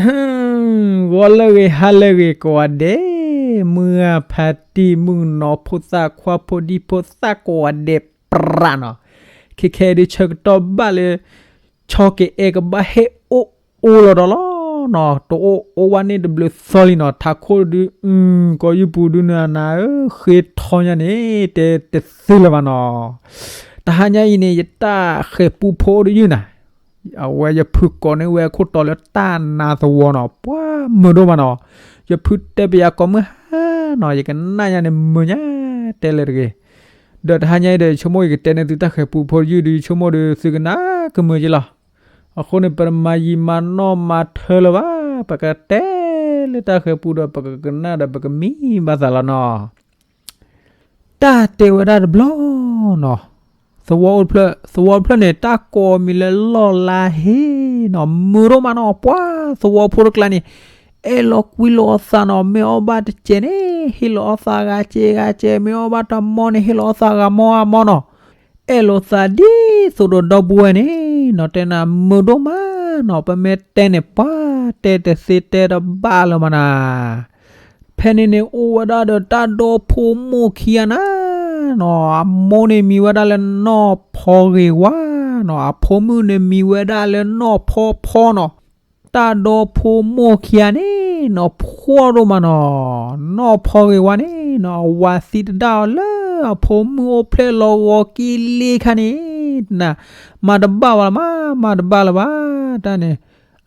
ဂီၤလၢအဂ့ၤ ဟါလၢအဂ့ၤကိးဂၤဒဲး, မုၢ်ဂၤဖါတံၢ် မုၣ်ကနီၤဖိသၣ်ခွါ ဖိဒံဖိသၣ်ကိးဂၤဒဲး ပြးနီၤ, ခဲခဲဒုးဆၢကတီၢ်ဘၣ်လၢ ဆီက့ၤအဲၣ်ကဘၣ်ဟဲအိၣ်အိၣ်လီၤဒီးလီၤနီၤ, တအိၣ်အိၣ်ဝဲန့ၣ်တဘျုးသီလံနီၤ, ထးခိၣ်ဒုး ကီၢ်ယူပူၤဒုးနၤနၤဧၢ ဃ့ထီညါန့ၣ် တဲတသ့လၢၤဘၣ်နီၤ, တဟါညါအံၤန့ၣ် ယတၢ်ဃဲၤပူဖိအိၣ်တယုၢ်နၤ အဝဲယဖုကိးန့ၢ်ဝဲအခိၣ်တီလၢတၢ်နါသဝီနီၤ, ပှၤမုာ်ဒိၣ်မးနီၤ, ယဖုတဲပယၤကိးမုၢ်ဟါနီၤ, ယကနၣ်ညါန့ၣ်မုာ်ညါ တဲလၢတဂ့ၤ, ဒီးတဟါညါအံၤဒီး ယဆိကမိၣ်ယကတဲန့ၢ်သုတၢ်ဃဲၤပူဖိတယုၢ်ဒီး ယဆိကမိၣ်ဒီးသုကနၣ်ကမုာ်က့လီၤ, အဃိန့ၣ် ပတမၤယံာ်မၤနီၢ်မၤထၢလၢၤဘၣ်, ပကတဲလၢတၢ်ဃဲၤပူဒီး ပကကနၣ်ဒီးပကမံဘၣ်သးလီၤနီၤ. တၢ်တဲဝဲဒၣ်တဘျီနီၤ, သဝီအိၣ်တဖျၢၣ်, သဝီတဖျၢၣ်န့ၣ် တၢ်ကိးအမံၤလၢလီၢ်လါဟ့နီၤ, မုာ်ဒိၣ်မးနီၤ, ပှၤသဝီဖိတကျါန့ၣ် အဲၣ်လီၤကွံလိာ်အသးနီၤ, မ့ၢ်အီၣ်ဘၣ်တစဲးန့ၣ် ဟ့ၣ်လီၤအီၣ်သးဂၤစဲးဂၤစဲး, မ့ၢ်အီၣ်ဘၣ်တမီန့ၣ် ဟ့ၣ်လီၤအီၣ်သးဂၤမီဂၤမီနီၤ, အဲၣ်လိာ်သးဒ်သိးဒီးဒီပုၢ်ဝဲၢ်န့ၣ်နီၤ, တဲနၤမုာ်ဒိၣ်မးနီၤ, ပမ့ၢ်တဲန့ၣ် ပှၤတဲတသ့တဲတဘၣ်လၢၤမးနၤ. ဖဲန့ၣ်န့ၣ် အိၣ်ဝဲဒၣ်ဒီးတၢ်ဒီဖိမိၢ်ခံဂၤနၤနီၤ, အမိၢ်န့ၣ်မံၤဝဲဒၣ်လၢနီၢ်ဖီဂ့ၤဝါနီၤ, အဖိမုၣ်န့ၣ်မံၤဝဲဒၣ်လၢနီၢ်ဖီဖီနီၤ, တၢ်ဒီဖိမိၢ်ခံဂၤန့ၣ်နီၤ ဖှီၣ်ဒိၣ်မးနီၤ, နီၢ်ဖီဂ့ၤဝါန့ၣ်နီၤ အဝၤသံတဒၣ်အီၤလၢအဖိမုၣ်အိၣ်ဖျဲၣ်လီၤဂီၤက့ၤလ့ခါန့ၣ်, န မၤတဘၣ်ဝဲလၢၤမး, မၤတဘၣ်လၢၤဘၣ်, တၢ်န့ၣ်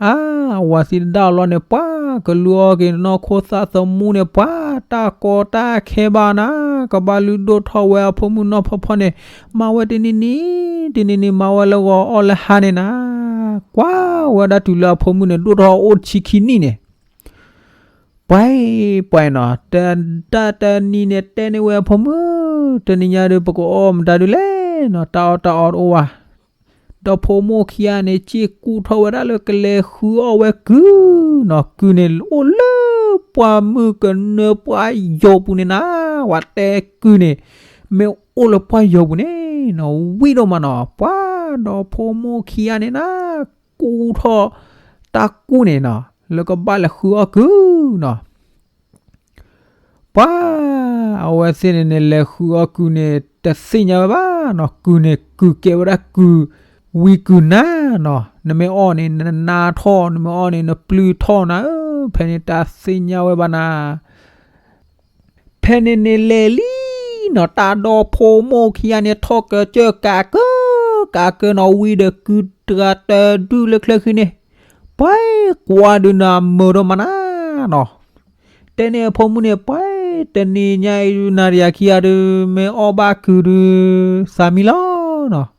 အါ, အဝၤသံတဒၣ်အီၤလီၤန့ၣ် ပှၤကလူၤအီၣ်က့ၤနီၢ်ခိသးသမူန့ၣ် ပှၤတၢ်ကီတၢ်ခဲဘၣ်နၤ, ကဘၣ်လုၢ်ဒိၣ်ထီၣ်ဝဲအဖိမုၣ်နီၢ်ဖီဖီန့ၣ်, မၤဝဲတနံၤနံၤ, တနံၤနံၤမၤဝဲလၢဂီၤအီၣ်လၢဟါန့ၣ်နၤ, ကွၢ်ဝဲဒၣ်တုၤလၢအဖိမုၣ်န့ၣ် ဒိၣ်ထီၣ်အိၣ်တဆံခံနံၣ်န့ၣ် ပှဲၤပှဲၤနီၤ, တၢ်တနံၤန့ၣ်တဲန့ၢ်ဝဲအဖိမုၣ်, တနံၤညါဒုး ပကအီၣ်မတၤဒုးလဲၣ်နီၤ, တၢ်အီၣ်တၢ်အီတအိၣ်ဘၣ်, ဒီဖိမိၢ်ခံဂၤန့ၣ် စ့ၢ်ကူၣ်ထီၣ်ဝဲဒၣ်လၢကလဲၤဃုအီၣ်ဝဲကုၢ်နီၤ, ကုၢ်န့ၣ်အိၣ်လၢပှၢ်မုၢ်ကနၢပှၢ်ယိာ်ပူၤန့ၣ်နၤ, ဝဲတဲကုၢ်န့ၣ် မ့ၢ်အိၣ်လၢပှၢ်ယိာ်ပူၤန့ၣ်နီၤ, ဝံၣ်ဒိၣ်မးနီၤ, ပှၤဒီဖိမိၢ်ခံဂၤန့ၣ်နၤ ကူၣ်ထီၣ် တၢ်ကူၣ်န့ၣ်နီၤ လၢကဘၣ်လဲၤဃုအီၣ်ကုၢ်နီၤ, ပှၤအဝဲသ့ၣ်န့ၣ်န့ၣ် လဲၤဃုအီၣ်ကုၢ်န့ၣ် တသ့ၣ်ညါဝဲဘၣ်နီၤ, ကုၢ်န့ၣ် ကုၢ်ကဲဝဲဒၣ်ကုၢ်ဝံကုၢ်နါနီၤ, နမ့ၢ်အီၣ်န့ၣ် နနါထီၣ်, နမ့ၢ်အီၣ်န့ၣ် နပျုၢ်ထီၣ်နၤဧၢ, ဖဲန့ၣ်တၢ်သ့ၣ်ညါဝဲဘၣ်နၤ ဖဲန့ၣ်န့ၣ်လဲၤလံနီၤ, တၢ်ဒီဖိမိၢ်ခံဂၤန့ၣ် ထီၣ်ကစၢၢ်ကးကၢ ကးကၢနီၤ, ဝံၤဒီးကုၢ်တဂၤတဒုလၢချၢဃံန့ၣ်, ပှၤကွၢ်ဒုးနၤမုာ်ဒိၣ်မးနၤနီၤ, တဲန့ၢ်အဖိမုၣ်န့ၣ် ပှၤတနံၤညါအံၤဒုး နၤဒီးယၤခံဂၤဒုး မ့ၢ်အီၣ်ဘၣ်ကုၢ်ဒုး သးမံလီၤနီၤ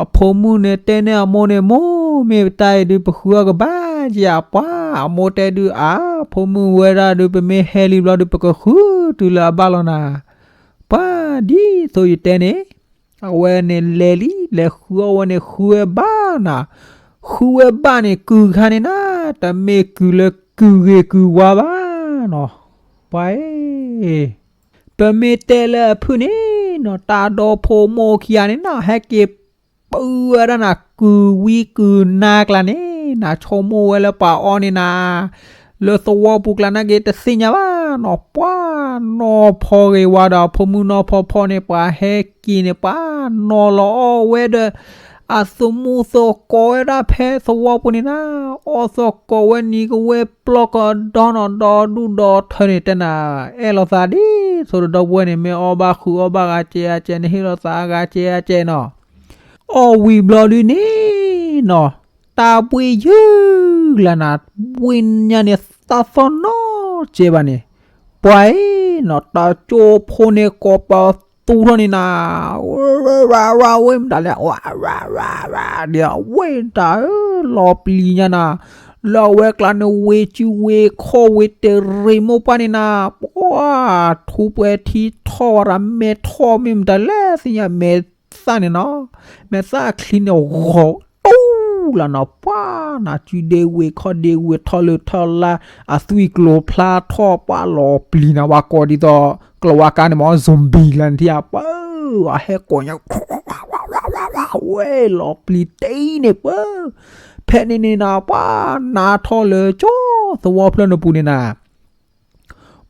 အဖိမုၣ်န့ၣ်တဲန့ၢ်အမိၢ်န့ၣ်, မိၢ်မ့ၢ်ပတၢ်အံၤဒုး ပဃုအီၣ်ကဘၣ်ယၤ, ပှၤအမိၢ်တဲဒုး အါ, ဖိမုၣ်ဝဲဒၣ်ဒုး ပမ့ၢ်ဟဲလံဘျီဒုး ပကဃုတုၤလၢအဘၣ်လီၤနၤ, ပှၤဒ်သိးယတဲန့ၣ်, အဝဲန့ၣ်လဲၤလံ လဲၤဃုအီၣ်ဝဲန့ၣ် ဃုဝဲဘၣ်နၤ, ဃုဝဲဘၣ်န့ၣ် ကုၢ်ခါန့ၣ်နၤ, တမ့ၢ်ကုၢ်လၢကုၢ်ဂ့ၤကုၢ်ဝါဘၣ်နီၤ, ပှၤ ပမ့ၢ်တဲလၢအဖုၣ်န့ၣ်နီၤ, တၢ်ဒီဖိမိၢ်ခံဂၤန့ၣ်နီၤ ဟဲက့ၤပုၢ်ဝဲဒၣ်နၤ ကုၢ်ဝံကုၢ်နါကျါန့ၣ်နၤ, ဆိကမိၣ်ဝဲလၢပှၤအီၣ်န့ၢ်နၤ လၢသဝီပူၤကျါနာ်က့ တသ့ၣ်ညါဘၣ်နီၤ, ပှၤနီၢ်ဖီဂ့ၤဝါဒီးအဖိမုၣ်နီၢ်ဖီဖီန့ၣ် ပှၤဟဲက့ၤန့ၣ် ပှၤနီၤလီၤအီၣ်ဝဲဒီး အသမူသကိးဝဲဒၣ်ဖဲသဝီပူၤန့ၣ်နၤ, အီၣ်သကိးဝဲနံၤကဝဲၤပျီကဒီနီၤ, ဒီဒူၣ်ဒီထၢန့ၣ် တဲနၤ, အဲၣ်လိာ်သးဒ်သိးဒီးဒီပုၢ်ဝဲၢ်န့ၣ် မ့ၢ်အီၣ်ဘၣ်ဃုအီၣ်ဘၣ်ဂၤကဲဂၤကဲန့ၣ် ဟ့ၣ်လိာ်သးအဂၤကဲဂၤကဲနီၤ, အီၣ်ဝံၤဘျီဒုးန့ၣ်နီၤ, တၢ်ဘှ့ၣ်ယုၢ်လၢနၤ, ဘှ့ၣ်ညါန့ၣ် တၢ်သီၣ်နီၤကဲဘၣ်န့ၣ်, ပှၤအံၤနီၤ တၢ်ကၠိဖိန့ၣ်ကိးပသူထီၣ်န့ၣ်နၤ, ဝဲမတၤလဲၣ်, ဝဲမတၤဧၢ လီၤပျံၤညါနၤ, လၢအဝဲကျါန့ၣ် ဝ့ၢ်စုဝ့ၢ်ခီၣ်ဝ့ၢ်တရံးမိၢ်ပှၢ်န့ၣ်နၤ, ပှၤထူးပှဲၤထံထီၣ်ဝဲဒၣ် မဲာ်ထီၣ်မ့ၢ်မတၤလဲၣ်သ့ၣ်ညါ မဲာ်သၣ်န့ၣ်နီၤ, မဲာ်သၣ်ချံန့ၣ်ဂီၤ တူၢ်လၢနီၤ, ပှၤနၤ စုဒ့ဝ့ၢ်ခီၣ်ဒ့ဝ့ၢ်ထီၣ်လၢထီၣ်လၢ အသွံၣ်ကျိၤဖျါထီၣ် ပှၤလီၤပျံၤနၤ ဝဲကိးဒ်သိး ကျိၤဝါကါန့ၣ်မ့ၢ် zombie လၢနထံၣ်ဧါ, ပှၤအဟဲကိးညါ ဝဲလီၤပျံၤတ့ၢ်န့ၣ် ပှၤ ဖဲန့ၣ်န့ၣ်နၤ ပှၤနါထီၣ်လၢကၠီသဝီဖျၢၣ်န့ၣ်ပူၤန့ၣ်နၤ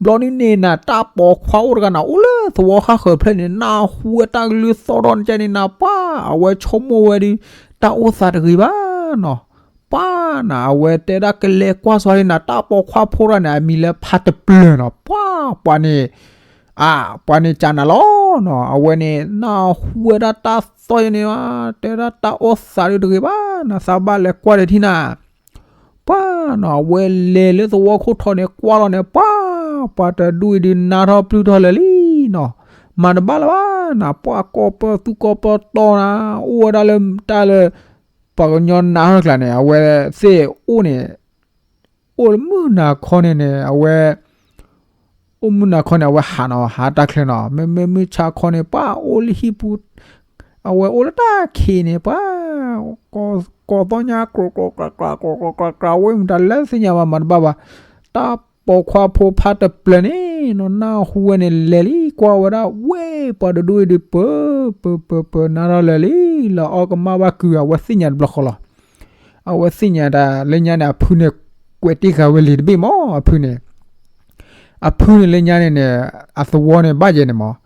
ဘျီန့ၣ်န့ၣ်နၤ တၢ်ပိာ်ခွါအိၣ်တဂၤနၤ အိၣ်လၢသဝီဃၣ်ဃၢၤဖျၢၣ်န့ၣ် နၢ်ဟူဝဲတၢ်ကလုၢ်သီၣ်ထီၣ်န့ၣ်ကဲန့ၣ်နၤ ပှၤအဝဲဆိကမိၣ်ဝဲဒီး တၢ်အိၣ်သးတဂ့ၤဘၣ်နီၤ. ပှၤနၤ အဝဲတဲဒၣ်ကလဲၤကွၢ်စီၤလံနၤ တၢ်ပိာ်ခွါဖိတဂၤန့ၣ် အမံၤလၢဖးတပျၢၤနီၤ ပှၤ ပှၤန့ၣ် အ ပှၤန့ၣ်ကနၤလီၤနီၤ အဝဲန့ၣ် နၢ်ဟူဝဲဒၣ်တၢ်သီၣ်ယဲန့ၣ် တဲဒၣ်တၢ်အိၣ်သးဒုးတဂ့ၤဘၣ် နသးဘၣ်လဲၤကွၢ်ဒီးထံၣ်နၤ ပှၤနီၤ အဝဲလဲၤလၢသဝီခိၣ်ထီန့ၣ် ကွၢ်လီၤန့ၣ် ပှၤ ပှၤတဒူၣ်အံၤဒုးနါထီၣ်ပျုၢ်ထီၣ်လၢာ်လံနီၤ. မၤတဘၣ်လၢၤဘၣ်နၤ ပှၤကီၢ်ပၢၢ်သူကီၢ်ပၢၢ်တီနၤ အိၣ်ဝဲဒၣ်လၢတၢ်လၢ ပှၤကညီနါထီၣ်တကျါန့ၣ် အဝဲသ့ၣ်အိၣ်န့ၣ် အိၣ်လၢမုၢ်နၤခီန့ၣ်န့ၣ် အဝဲ အိၣ်မုၢ်နၤခီန့ၣ် အဝဲဟးနီၤ ဟးတၢ်ချၢနီၤ မ့မ့ၢ်မုၢ်ဆါခီန့ၣ် ပှၤအိၣ်လၢဟံၣ်ပူၤ အဝဲအိၣ်လၢတၢ်ခံးန့ၣ် ပှၤ ကိးသီၣ်ညါ ကြိးကြိးကြးကြး ကြိးကြိးကြးကြး ဝဲမတၤလဲၣ်သ့ၣ်ညါဘၣ် မၤတဘၣ်ဘၣ်. တၢ်ပိာ်ခွါဖိဖးတပျၢၤန့ၣ်နီၤ နၢ်ဟူဝဲန့ၣ် လဲၤလံ ကွၢ်ဝဲဒၣ် ဝဲ ပှၤတဒူၣ်အံၤဒုး ပၢၤ ပၢၤ ပၢၤ ပၢၤ နါထီၣ်လၢာ်လံ လၢအီၣ်ကမၣ်ဘၣ်ကုၤ အဝဲသ့ၣ်ညါတဘျီဃီလီၤ. အဝဲသ့ၣ်ညါတၢ်လၢညါန့ၣ် အဖုန့ၣ် ကွဲးတ့ၢ်ဃာ်ဝဲလံာ်တဘ့ၣ်မး အဖုန့ၣ် အဖုန့ၣ်လၢညါန့ၣ်န့ၣ် အသဝီန့ၣ်ဘၣ်ယဲန့ၣ်မး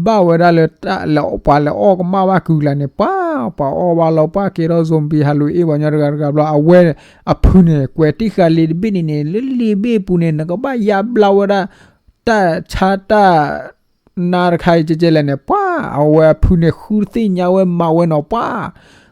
ဘၣ်ဝဲဒၣ်လၢ ပှၤလဲၤအီၣ်ကမၣ်ဘၣ်ကုၤကျါန့ၣ် ပှၤ ပှၤအီၣ်ဘၣ်လီၤ ပှၤကဲထီၣ် zombie ဟးလူၤအ့ၣ်ပှၤကညီတဂၤတဂၤဘျီ အဝဲ အဖုန့ၣ် ကွဲးတ့ၢ်ဃာ်လံာ်တဘ့ၣ်န့ၣ်န့ၣ် လၢလံာ်ဘ့ၣ်အပူၤန့ၣ် နကဘၣ်ယါဘျါဝဲဒၣ် တၢ်ဆါတၢ် နါတခါအံၤကဲကဲလဲၣ်န့ၣ် ပှၤ အဝဲအဖုန့ၣ် ဃုသ့ၣ်ညါဝဲမၤဝဲနီၤ ပှၤ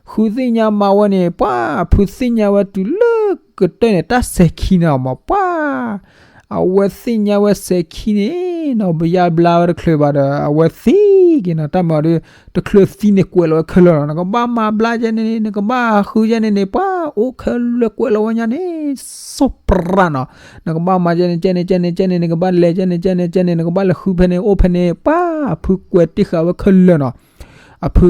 ဃုသ့ၣ်ညါမၤဝဲန့ၣ် ပှၤ အဖုသ့ၣ်ညါဝဲတုၤလၢကတၢၢ်န့ၣ် တၢ်စဲၤခံန့ၣ်မး ပှၤ အဝဲသ့ၣ်ညါဝဲစဲၤခံန့ၣ်နီၤ ပယါဘျါဝဲတချုးဘၣ်ဒီး အဝဲသံက့ၤနီၤ တၢ်မၤဒီး တချုးသံန့ၣ် ကွဲးလီၤဝဲခဲလၢာ်လီၤ နကဘၣ်မၤဘျါကဲန့ၣ်န့ၣ် နကဘၣ်ဃုကဲန့ၣ်န့ၣ် ပှၤ အိၣ်ခဲလၢာ်ကွဲးလီၤဝဲညါန့ၣ် စီၤပြးနီၤ နကဘၣ်မၤကဲန့ၣ် ကဲန့ၣ် ကဲန့ၣ် ကဲန့ၣ် နကဘၣ်လဲၤကဲန့ၣ် ကဲန့ၣ် ကဲန့ၣ် နကဘၣ်လဲၤဃုဖဲန့ၣ် အိၣ်ဖဲန့ၣ် ပှၤ အဖုကွဲးတ့ၢ်ဃာ်ဝဲခဲလၢာ်နီၤ အဖု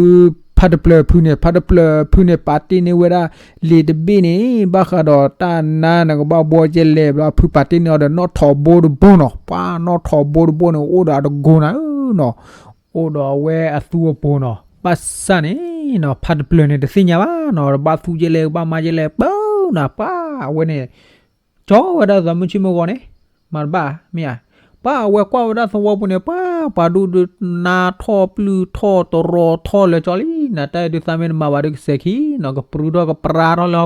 ဖးတပျၢၤဖုန့ၣ် ဖးတပျၢၤဖုန့ၣ် ပာ်တ့ၢ်န့ၢ်ဝဲဒၣ် လံာ်တဘ့ၣ်န့ၣ် ဘၣ်ဃးဒီးတၢ်နါနကဘၣ်ဘှီကဲလဲၣ်ဘျီ အဖုပာ်တ့ၢ်န့ၢ်အီၤဒီး နီၣ်ထိးဘိတဘိနီၤ ပှၤ နီၣ်ထိးဘိတဘိန့ၣ် အိၣ်ဒီးအတကိးနၤဧၢနီၤ အိၣ်ဒီးအဝဲအသူအပိၤနီၤ ဘၣ်ဆၣ်န့ၣ်နီၤ ဖးတပျၢၤန့ၣ် တသ့ၣ်ညါဘၣ်နီၤ ဘၣ်သူကဲလဲၣ် ဘၣ်မၤကဲလဲၣ် ပၢနၤ ပှၤ အဝဲန့ၣ် ကၠီဝဲဒၣ်သးမုၢ်ဆ့ၣ်မုၢ်ဂီၤန့ၣ် မၤတဘၣ် မ့ၢ်ဧါ ပှၤ အဝဲကွၢ်ဝဲဒၣ်သဝီပူၤန့ၣ် ပှၤ ပှၤဒူၣ်ဒုး နါထီၣ်ပျုၢ်ထီၣ်တရီထီၣ်လၢာ်ကၠီလံနီၤ တၢ်အံၤဒုးသးမ့ၢ်တမၤဘၣ်ဒုးကစဲၤခံနီၤ ကပြုၢ်ထီၣ်ကပြါထီၣ်လၢဟီၣ်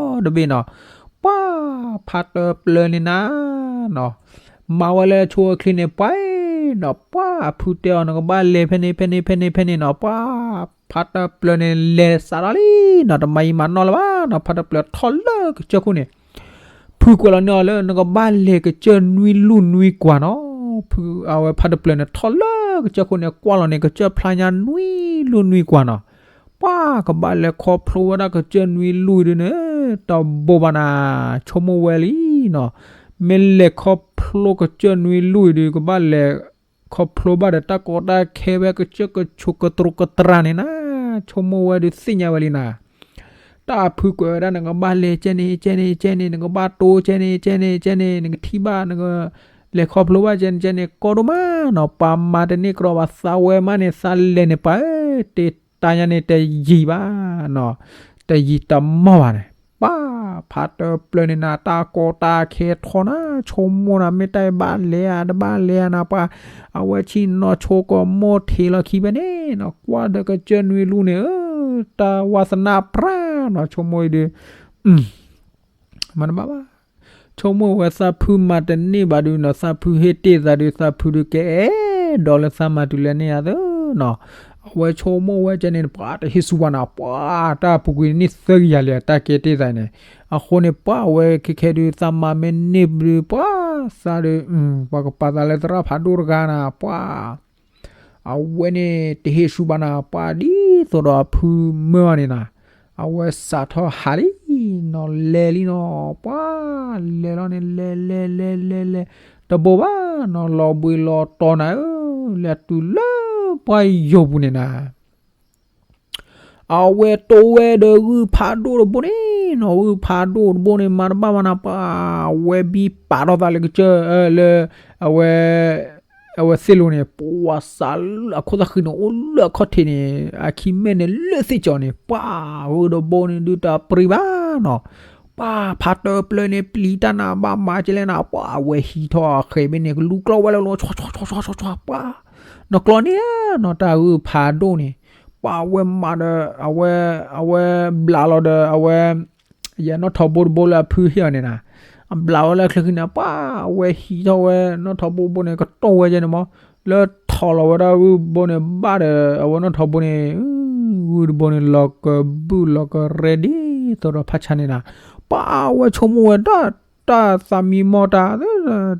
ခိၣ်ဒီတဘ့ၣ်နီၤ ပှၤ ဖးတပျၢၤန့ၣ်နၤနီၤ မၤဝဲလၢဆိအချ့န့ၣ် ပှၤနီၤ ပှၤ အဖုတဲအီၤ နကဘၣ်လဲၤဖဲန့ၣ် ဖဲန့ၣ် ဖဲန့ၣ် ဖဲန့ၣ်နီၤ ပှၤ ဖးတပျၢၤန့ၣ် လဲၤစးထီၣ်လံနီၤ တမၤယံာ်မၤနီၢ်လၢၤဘၣ်နီၤ ဖးတပျၢၤထီၣ်လၢကစၢၢ်ခိၣ်န့ၣ် ဖုကွဲးလီၤန့ၢ်အီၤလၢ နကဘၣ်လဲၤကစၢၢ်နွံလူၢ်နွံကွၢ်နီၤ ဖု အဝဲဖးတပျၢၤန့ၣ် ထီၣ်လၢကစၢၢ်ခိၣ်န့ၣ် ကွၢ်လီၤန့ၣ် ကစၢၢ်ဖျါညါနွံလူၢ်နွံကွၢ်နီၤ ပှၤ ကဘၣ်လဲၤခီဖျိဝဲဒၣ်ကစၢၢ်နွံလူၢ်အံၤဒုးန့ၣ် တဘိဘၣ်နၤ ဆိကမိၣ်ဝဲလံနီၤ မ့ၢ်လဲၤခီဖျိကစၢၢ်နွံလူၢ်အံၤဒုး ကဘၣ်လဲၤခီဖျိဘၣ်ဒီးတၢ်ကီတၢ်ခဲဝဲ ကစၢၢ်ကဆိးကတြူးကတြးန့ၣ်နၤ ဆိကမိၣ်ဝဲဒုးသ့ၣ်ညါဝဲလံနၤ တၢ်အဖုကွဲးဝဲဒၣ် နကဘၣ်လဲၤကဲန့ၣ် ကဲန့ၣ် ကဲန့ၣ် နကဘၣ်တိကဲန့ၣ် ကဲန့ၣ် ကဲန့ၣ် နကထံၣ်ဘၣ် နကလဲၤခီဖျိဘၣ်ကဲန့ၣ် ကဲန့ၣ် ကီဒိၣ်မးနီၤ ပှၤမၤတန့ၢ်ကရီဘၣ် သးဝဲမးန့ၣ် သးလဲၤန့ၣ် ပှၤဧၢ တ့တၢ်ညါန့ၣ် တယံာ်ဘၣ်နီၤ တယံာ်တမီၢ်ဘၣ်န့ၣ် ပှၤ ဖးတပျၢၤန့ၣ်နၤ တၢ်ကီတၢ်ခဲထီၣ်နၤ ဆိကမိၣ်နၤ မ့ၢ်တၢ်အံၤဘၣ်လဲၤဧါ တဘၣ်လဲၤဧါနၤ ပှၤ အဝဲဆ့ၣ်နီၤဆိကမိၣ်ထံးလီၤခံဖဲန့ၣ်နီၤ ကွၢ်ဒီးကစၢၢ်နွံလူၢ်န့ၣ် အၢ တၢ်ဝါသနၣ်ပြၢ်နီၤ ဆိကမိၣ်အံၤဒုး မၤတဘၣ်ဘၣ် ဆိကမိၣ်ဝဲသးဖုမၤတန့ၢ်ဘၣ်ဒုးနီၤ သးဖုဟ့ၣ်တ့ၢ်သးဒုး သးဖုဒုးကအဲၣ်ဒိးလၢသးမၤတုၤလဲၣ်န့ၣ်ဧါသၢနီၤ အဝဲဆိကမိၣ်ဝဲကဲန့ၣ် ပှၤတဟ့ၣ်ဆူၣ်ဘၣ်နၤ ပှၤ တၢ်ပူၤကွံာ်န့ၢ်သၢကယၤလံ တၢ်ကဲတ့ၢ်သးန့ၣ် အဃိန့ၣ် ပှၤ အဝဲခဲခဲဒုး သးမၤမ့ၢ်န့ၢ်ဘျုး ပှၤ သးဒုး ပှၤကပာ်သးလၢသရၣ်ဖးဒိၣ်တဂၤနၤ ပှၤ အဝဲန့ၣ် တဟ့ၣ်ဆူၣ်ဘၣ်နၤ ပှၤဒ်သိးဒီးအဖုမၢအီၤန့ၣ်နၤ အဝဲစးထီၣ်ဟးလံနီၤ လဲၤလံနီၤ ပှၤ လဲၤလီၤန့ၣ် လဲၤလဲၤလဲၤလဲၤလဲၤ တဘိဘၣ်နီၤ လီၤဘှံးလီၤတီၤနၤဧၢ လဲၤတုၤလၢပှၤယိာ်ပူၤန့ၣ်နၤ အဝဲတိဝဲဒီးဂုၢ်ဖးဒိၣ်တဘိန့ၣ်နီၤ ဂုၢ်ဖးဒိၣ်တဘိန့ၣ် မၤတဘၣ်ဘၣ်နၤ ပှၤ အဝဲဘံပာ်ထီၣ်သးလၢကစၢၢ် လၢ အဝဲ အဝဲသ့ၣ်လိၤန့ၣ် ပှၤစးလၢအခိၣ်သးဃံန့ၣ် အိၣ်လၢအခီၣ်ထံးန့ၣ် အခံမဲာ်န့ၣ်လၢသ့ၣ်ကၠီၤန့ၣ် ပှၤ ဂုၢ်တဘိန့ၣ်ဒုးတပြံဘၣ် နီၤ, ပှၤဖးတၢၢ်ပျၢၤန့ၣ် ပျံၤတၢ်နၤဘၣ်မၤကလဲၣ်နၤ, ပှၤအဝဲဟံးထီၣ်အဃဲၤဘ့ၣ်န့ၣ် ကလူၤကျီဝဲလၢလီၤ ဆွါဆွါဆွါဆွါ ပှၤ နီၤကျီန့ၣ်နီၤ တၢ်ဂုၢ်ဖးဒိၣ်န့ၣ်, ပှၤအဝဲမၤဒီး အဝဲ အဝဲဘျးလီၤဒီး အဝဲ ယဲနီၣ်ထိးဘိတဘိလၢအဖုဟ့ၣ်အီၤန့ၣ်နၤ, အဘျးဝဲလၢအချၢဃံန့ၣ် ပှၤအဝဲဟံးထီၣ်ဝဲနီၣ်ထိးဘိဘိန့ၣ် ကတီၢ်ဝဲကဲန့ၣ်မး, လၢထိးလီၤဝဲဒၣ်ဂုၢ်ဘိန့ၣ် ဘၣ်ဒီး အဝဲနီၣ်ထိးဘိန့ၣ် ဂုၢ်တဘိန့ၣ် လီၤကဘုၣ်လီၤကရဲဒ် သိးဒီးဖးဆါန့ၣ်နၤ, ပှၤအဝဲဆိကမိၣ်ဝဲဒၣ် တၢ်သးမံမီၢ်တၢ်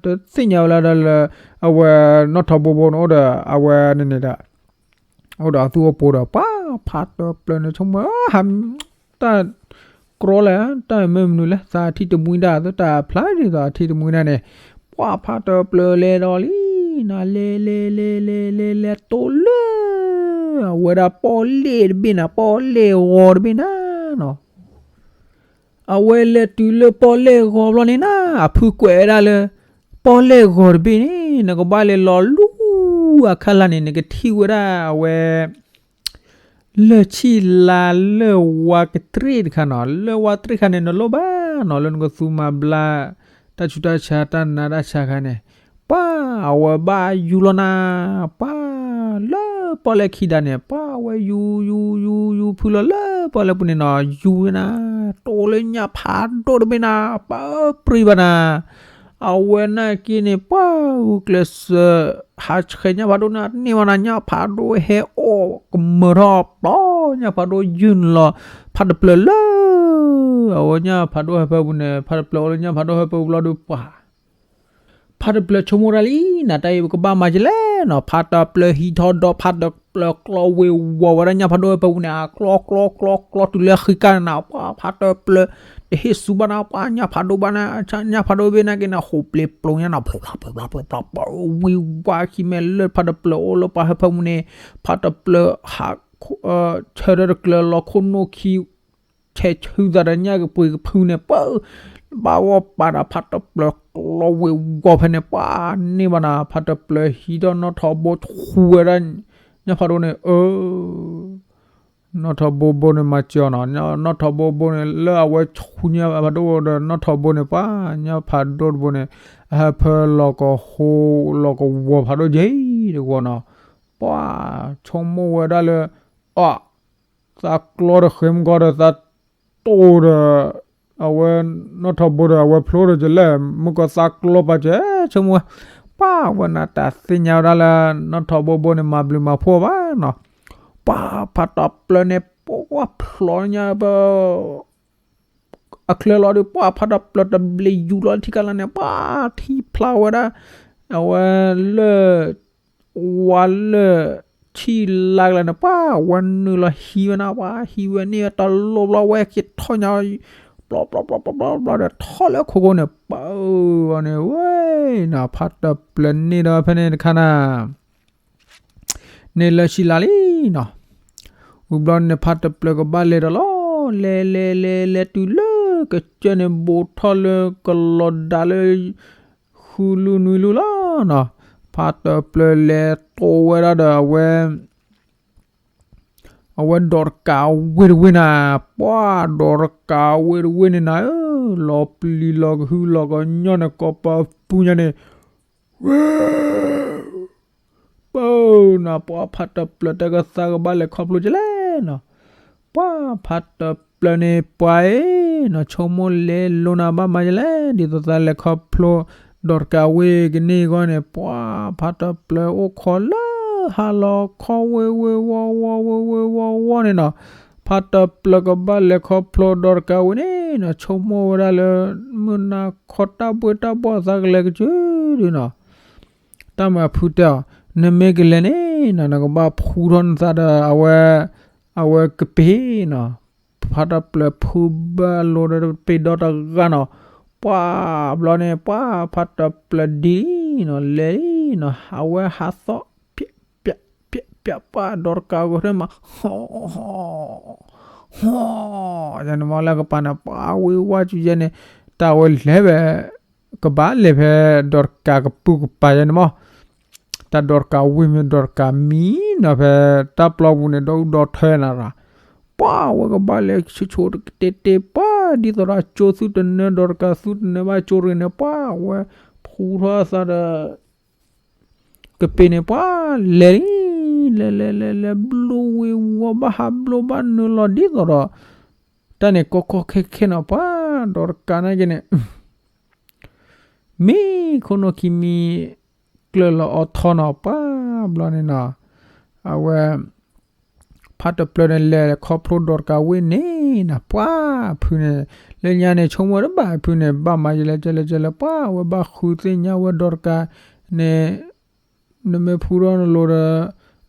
တသ့ၣ်ညါဝဲလၢဒၣ်လၢ အဝဲနီၣ်ထိးဘိဘိန့ၣ် အိၣ်ဒီးအဝဲန့ၣ်န့ၣ်ဒီး အိၣ်ဒီးအသူၣ်အိၣ်ပူၤဒီး ပှၤဖးတၢၢ်ပျၢၤန့ၣ် ဆိကမိၣ် ဟး တၢ်ကြီလဲၣ် တၢ်မ့ၢ်မနုၤလဲၣ် သးထံၣ်တမှံဒၣ် သတးဖျါဒ်သိးအထံၣ်တမှံဒၣ်န့ၣ်, ပှၤဖးတၢၢ်ပျၢၤလဲၤဒီးလံနၤ လဲၤလဲၤလဲၤလဲၤလဲၤလဲၤတိၢ်လၢ အဝဲဒၣ်ပီၣ်လဲၣ်တဘ့ၣ်နၤ ပီၣ်လဲၣ်ဂီၤတဘ့ၣ်နၤနီၤ အဝဲလဲၤတုၤလၢပီၣ်လဲၣ်ဂီၤဘျီန့ၣ်နၤ အဖုကွဲးဝဲဒၣ်လၢ ပီၣ်လဲၣ်ဂီၤတဘ့ၣ်န့ၣ် နကဘၣ်လဲၤလီၤလူၤအခါလၢ်န့ၣ် နကထံၣ်ဝဲဒၣ်အဝဲ လၢၢ်ဆံၣ်လါလၢဝါကတရ့ၣ်တခါနီၤ လၢဝါတရ့ၣ်ခါန့ၣ် နလိၣ်ဘၣ်နီၤ လၢနကသူမၤဘျါ တၢ်ဆူးတၢ်ဆါ တၢ်နးတၢ်ဆါခါန့ၣ်, ပှၤအဝဲဘၣ်ယူၤလီၤနၤ, ပှၤလၢပီၣ်လဲၣ်ခံဒါန့ၣ် ပှၤအဝဲယူၤယူၤယူၤယူၤဖုလီၤလၢပီၣ်လဲၣ်ပူၤန့ၣ်နီၤ ယူၤဝဲနၤ, တိၢ်လၢညၣ်ဖးဒိၣ်တဘ့ၣ်နၤ, ပၢပြံဘၣ်နၤ, အဝဲနာ်က့န့ၣ် ပှၤဂုာ်ကျဲးစၢး ဟးဆှဲးညၣ်ဖးဒိၣ်န့ၣ် န့ၢ်ဘၣ်နၤ ညၣ်ဖးဒိၣ်ဟဲအီၣ်ကမၢထီၣ်ပျီ ညၣ်ဖးဒိၣ်ယုၢ်နုာ်လီၤ ဖးတပျၢၤလၢ အဝဲညၣ်ဖးဒိၣ်ဟၢဖၢပူၤန့ၣ် ဖးတပျၢၤအိၣ်လၢညၣ်ဖးဒိၣ်ဟၢဖၢပူၤဘျီဒီးပှၤ ဖးတပျၢၤဆိကမိၣ်ဒၣ်လံနၤ တၢ်အံၤပကဘၣ်မၤကလဲၣ်နီၤ ဖးတပျၢၤဟံးထီၣ်ဒီး ဖးတပျၢၤကျီဝ့ၤဝီၤဝဲဒၣ်ညၣ်ဖးဒိၣ်ဟၢဖၢပူၤန့ၣ် အကျီကျီကျီကျီတုၤလၢဃံကၢ်နၤ ပှၤဖးတပျၢၤ တဟ့ၣ်စူၤဘၣ်နၤ ပှၤညၣ်ဖးဒိၣ်ဘၣ်နၤ ညၣ်ဖးဒိၣ်ဘ့ၣ်နာ်က့န့ၣ် ဟိးပျ့ၤပျိညါနီၤ ဖျိဖျိဖျိဖျိဖျိ ဝံၤဝါခံမဲာ်လၢဖးတပျၢၤအိၣ်လၢပှၤဟၢဖၢပူၤန့ၣ် ဖးတပျၢၤဟး ဆၢထၢၣ်တကျၢၤလီၤခိၣ်နူာ်ခံ ဆဲးဆူသးဒီးညၣ်ကပှ့ၤကဖုန့ၣ် ပၢ ဘၣ်ဂီၢ်ပာ်ဒီးဖးတပျၢၤကျီဝ့ၤဝီၤဖဲန့ၣ် ပှၤန့ၢ်ဘၣ်နၤ ဖးတပျၢၤဟံးထီၣ်နီၣ်ထိးဘိဆူဝဲဒၣ် ညၣ်ဖးဒိၣ်န့ၣ် အၢ နီၣ်ထိးဘိဘိန့ၣ်မၤစၢၤအီၤနီၤ နီၣ်ထိးဘိဘိန့ၣ် လၢအဝဲဆူညၣ်ဖးဒိၣ်ဒီးနီၣ်ထိးဘိန့ၣ် ပှၤညၣ်ဖးဒိၣ်တဘိန့ၣ် အဟၢဖၢလီၤကဟိ လီၤကဝီၤဖးဒိၣ်ယဲၢ်တဝီနီၤ ပှၤဆိကမိၣ်ဝဲဒၣ်လၢ အ သးကျီဒီးဃ့မုၢ်ကီၢ်ဒီးသးတိၢ်ဒီး အဝဲနီၣ်ထိးဘိဒီးအဝဲဖျိဒီးကလဲၣ် မုၢ်ကီၢ်သးကျီပာ်စၢၤ ဆိကမိၣ်ဝဲ ပှၤဝဲနၤတၢ်သ့ၣ်ညါဝဲဒၣ်လၢ နီၣ်ထိးဘိဘိန့ၣ် မၤဘျုးမၤဖှိၣ်ဘၣ်နီၤ ပှၤဖးတပျၢၤန့ၣ် ပှၤဖျိညါပ အချၢလီၤဒီး ပှၤဖးတပျၢၤတဘျ့ယူၤလီၤထံကလါန့ၣ် ပှၤထံၣ်ဖျါဝဲဒၣ် အဝဲလၢ ဝါလၢ ဆံၣ်လါကလါန့ၣ် ပှၤဝဲနုာ်လီၤဟံးဝဲနၤ ပှၤဟံးဝဲန့ၢ်ဝဲတလိၣ်ဘျီ ဝဲက့ၤထီၣ်ညါ ဘျီဘျီဘျီဘျီဘျီဒီး ထီၣ်လၢခိခိန့ၣ် ပၢဝဲန့ၣ် ဝဲနၤ ဖးတပျၢၤန့ၢ်ဒီးဖဲန့ၣ်တခါနၤ န့ၣ်လၢဆံၣ်လါလံနီၤ ဝံၤဘျီန့ၣ် ဖးတပျၢၤကဘၣ်လဲၤဒီးလီၤ လဲၤလဲၤလဲၤ လဲၤတုၤလၢကစၢၢ်န့ၣ် ဘူးထီၣ်လၢကလီၤဒၣ်လၢ ဃုလူၢ်နွံလူၢ်လီၤနီၤ ဖးတပျၢၤလဲၤတိၢ်ဝဲဒၣ်ဒီးအဝဲ အဝဲဒီးတကးဝ့ၢ်တဝ့ၢ်နၤ ပှၤဒီးတကးဝ့ၢ်တဝ့ၢ်န့ၣ်နၤဧၢ လီၤပျံၤလီၤကဟုလီၤကညီၢ်န့ၣ် ကီၢ်ပၤပူၤညါန့ၣ် ဝဲ ပၢနၤ ပှၤဖးတပျၢၤတၢ်ကသါကဘၣ်လဲၤခီဖျိကလဲၣ်နီၤ ပှၤဖးတပျၢၤန့ၣ် ပှၤအံၤနီၤ ဆိကမိၣ်လဲၤလိၤနၤဘၣ်မၤကလဲၣ် ဒ်သိးသးလဲၤခီဖျိ ဒီးတကးဝ့ၢ်ကန့ၢ်အဂီၢ်န့ၣ် ပှၤဖးတပျၢၤအိၣ်ခိးလၢ ဟးလီၤခီဝ့ၤဝ့ၤဝီၤဝီၤဝ့ၤဝ့ၤဝီၤဝီၤန့ၣ်နီၤ ဖးတပျၢၤကဘၣ်လဲၤခီဖျိဒီးတကးဝ့ၢ်န့ၣ်နီၤ ဆိကမိၣ်ဝဲဒၣ်လၢ မုၢ်နၤခီတၢ်ဘှ့ၣ်တၢ်ဘှီၣ်သးကလဲၤကစၢၢ်ဒုနီၤ တၢ်မၤဖုတဲအီၤ နမ့ၢ်ကလဲၤန့ၣ်နီၤ နကဘၣ်ဖှူထီၣ်နသးဒီးအဝဲ အဝဲကပ့ၤနီၤ ဖးတပျၢၤဖုဘၣ်လိဒီးပ့ၤဒီတဂၤနီၤ ပှၤဘျီန့ၣ် ပှၤဖးတပျၢၤဒ်နီၤ လဲၤနီၤ အဝဲဟးသီၣ် ပျး ပျး ပျး ပျး ပှၤဒီးတကးဂီၤထဲမး ဟီ ဟီ ယန့ၣ်မ့ၢ်လၢကပၤန့ၣ် ပှၤဝ့ၤဝါစုယဲန့ၣ် တၢ်ဝဲလဲၤဝဲ ကဘၣ်လဲၤဖဲဒီးတကးကပုၢ်ကပၤယဲန့ၣ်မး တၢ်ဒီးတကးဝ့ၢ်မ့ၢ်ဒီးတကးမံနီၤ ဖဲတၢ်ပျီပူၤန့ၣ် ဒီဒူၣ်ဒီထၢနၤရၤ ပှၤဝဲကဘၣ်လဲၤဆူၣ်ဆူၣ်တကတဲတဲပှၤ ဒ်သိးဒီးအကၠိသူၣ်တနၢ ဒီးတကးသူၣ်တနၢဘၣ်ကၠိတဂ့ၤန့ၣ် ပှၤအဝဲဖှူထီၣ်အသးဒီး ကပ့ၤန့ၣ် ပှၤလဲၤလံ, လဲၤလဲၤလဲၤလဲၤ ဘျိဝ့ၤဝီၤ ဘၣ်ဟးဘျိဘၣ်နုာ်လီၤဒ်သိးဒီး တၢ်န့ၣ်ကီကီခဲခဲနီၤ ပှၤဒီးတကးနာ်က့န့ၣ် မ့ၢ်ခိၣ်နူာ်ခံမံၤ ကျၢၢ်လီၤအီထီနီၤ ပှၤဘျီန့ၣ်နီၤ, အဝဲ ဖးတပျၢၤန့ၣ် လဲၤခီဖျိဒီးတကးဝ့ၢ်န့ၣ်နီၤ ပှၤဖုန့ၣ် လၢညါန့ၣ် ဆိကမိၣ်တဘၣ်ဖုန့ၣ် ဘၣ်မၤယလဲၤကဲလဲၤကဲလဲၤ ပှၤအဝဲဘၣ်ဃုသ့ၣ်ညါဝဲဒီးတကးန့ၣ် နမ့ၢ်ဖှူထီၣ်နလိၤဒီး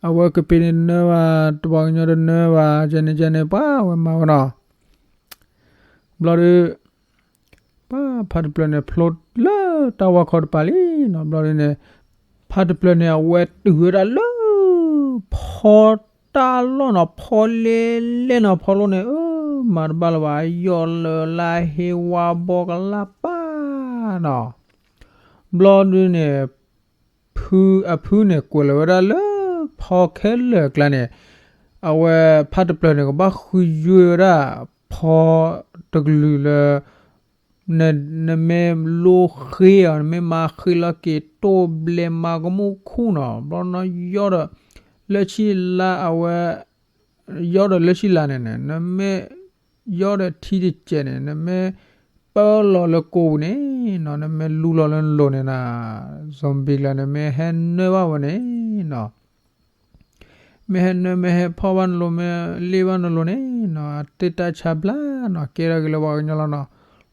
အဝဲကပ့ၤန့ၣ်တနၢဘၣ် တပှၤကညီတနၢဘၣ် ကဲန့ၣ်ကဲန့ၣ် ပှၤအဝဲမၤဝဲနီၤ ဘျီဒီး ပှၤဖးတပျၢၤန့ၣ် ဖျိလၢတၢ်ဝါခီတပၤလံနီၤ ဘျီဒ်န့ၣ် ဖးတပျၢၤန့ၣ် အဝဲတုၤဝဲဒၣ်လၢ ဖီတၢ်လီၢ်နီၤ ဖီလဲလဲနီၤ ဖီလိၣ်န့ၣ် အၢ မၤတဘၣ်လၢၤဘၣ် ယီၢ်လၢာ်လၢဟ့ဝါဘီကလၢ်ပၢ်နီၤ ဘျီဒ်န့ၣ် ဖု အဖုန့ၣ် ကွဲးလီၤဝဲဒၣ်လၢ ဖီခဲလၢာ်အကျါန့ၣ် အဝဲဖးတပျၢၤန့ၣ် ကဘၣ်ဃုယွ့ဝဲဒၣ် ဖီတကလုာ်လၢ န နမ့ၢ်လိဃ့အီၤ နမ့ၢ်မၤဃ့လီၤက့ၤ တိၢ်ဘျဲမၤကမူၣ်ခူၣ်နီၤ ဘျီနီၤ ယီၢ်ဒီး လၢဆံလါအဝဲ ယီၢ်ဒီးလၢဆံလါန့ၣ်န့ၣ် နမ့ၢ် ယီၢ်ဒီးထံတစဲးန့ၣ် နမ့ၢ် ပၢလီၤလၢကိးပူၤန့ၣ်နီၤ နမ့ၢ်လူလီၤလၢနလိၤန့ၣ်နီၤ zombie ကျါန့ၣ် မ့ၢ်ဟဲနၢဘၣ်ဝဲန့ၣ်နီၤ မ့ၢ်ဟဲနၢ မ့ၢ်ဟဲဖီၣ်ဘၣ်နလိၤ မ့ၢ်လ့ၣ်ဘၣ်နလိၤန့ၣ်နီၤ အတ့ၢ်တၢ်ဆါဘျါနီၤ ကဲထီၣ်က့ၤလၢပှၤကညီလီၤနီၤ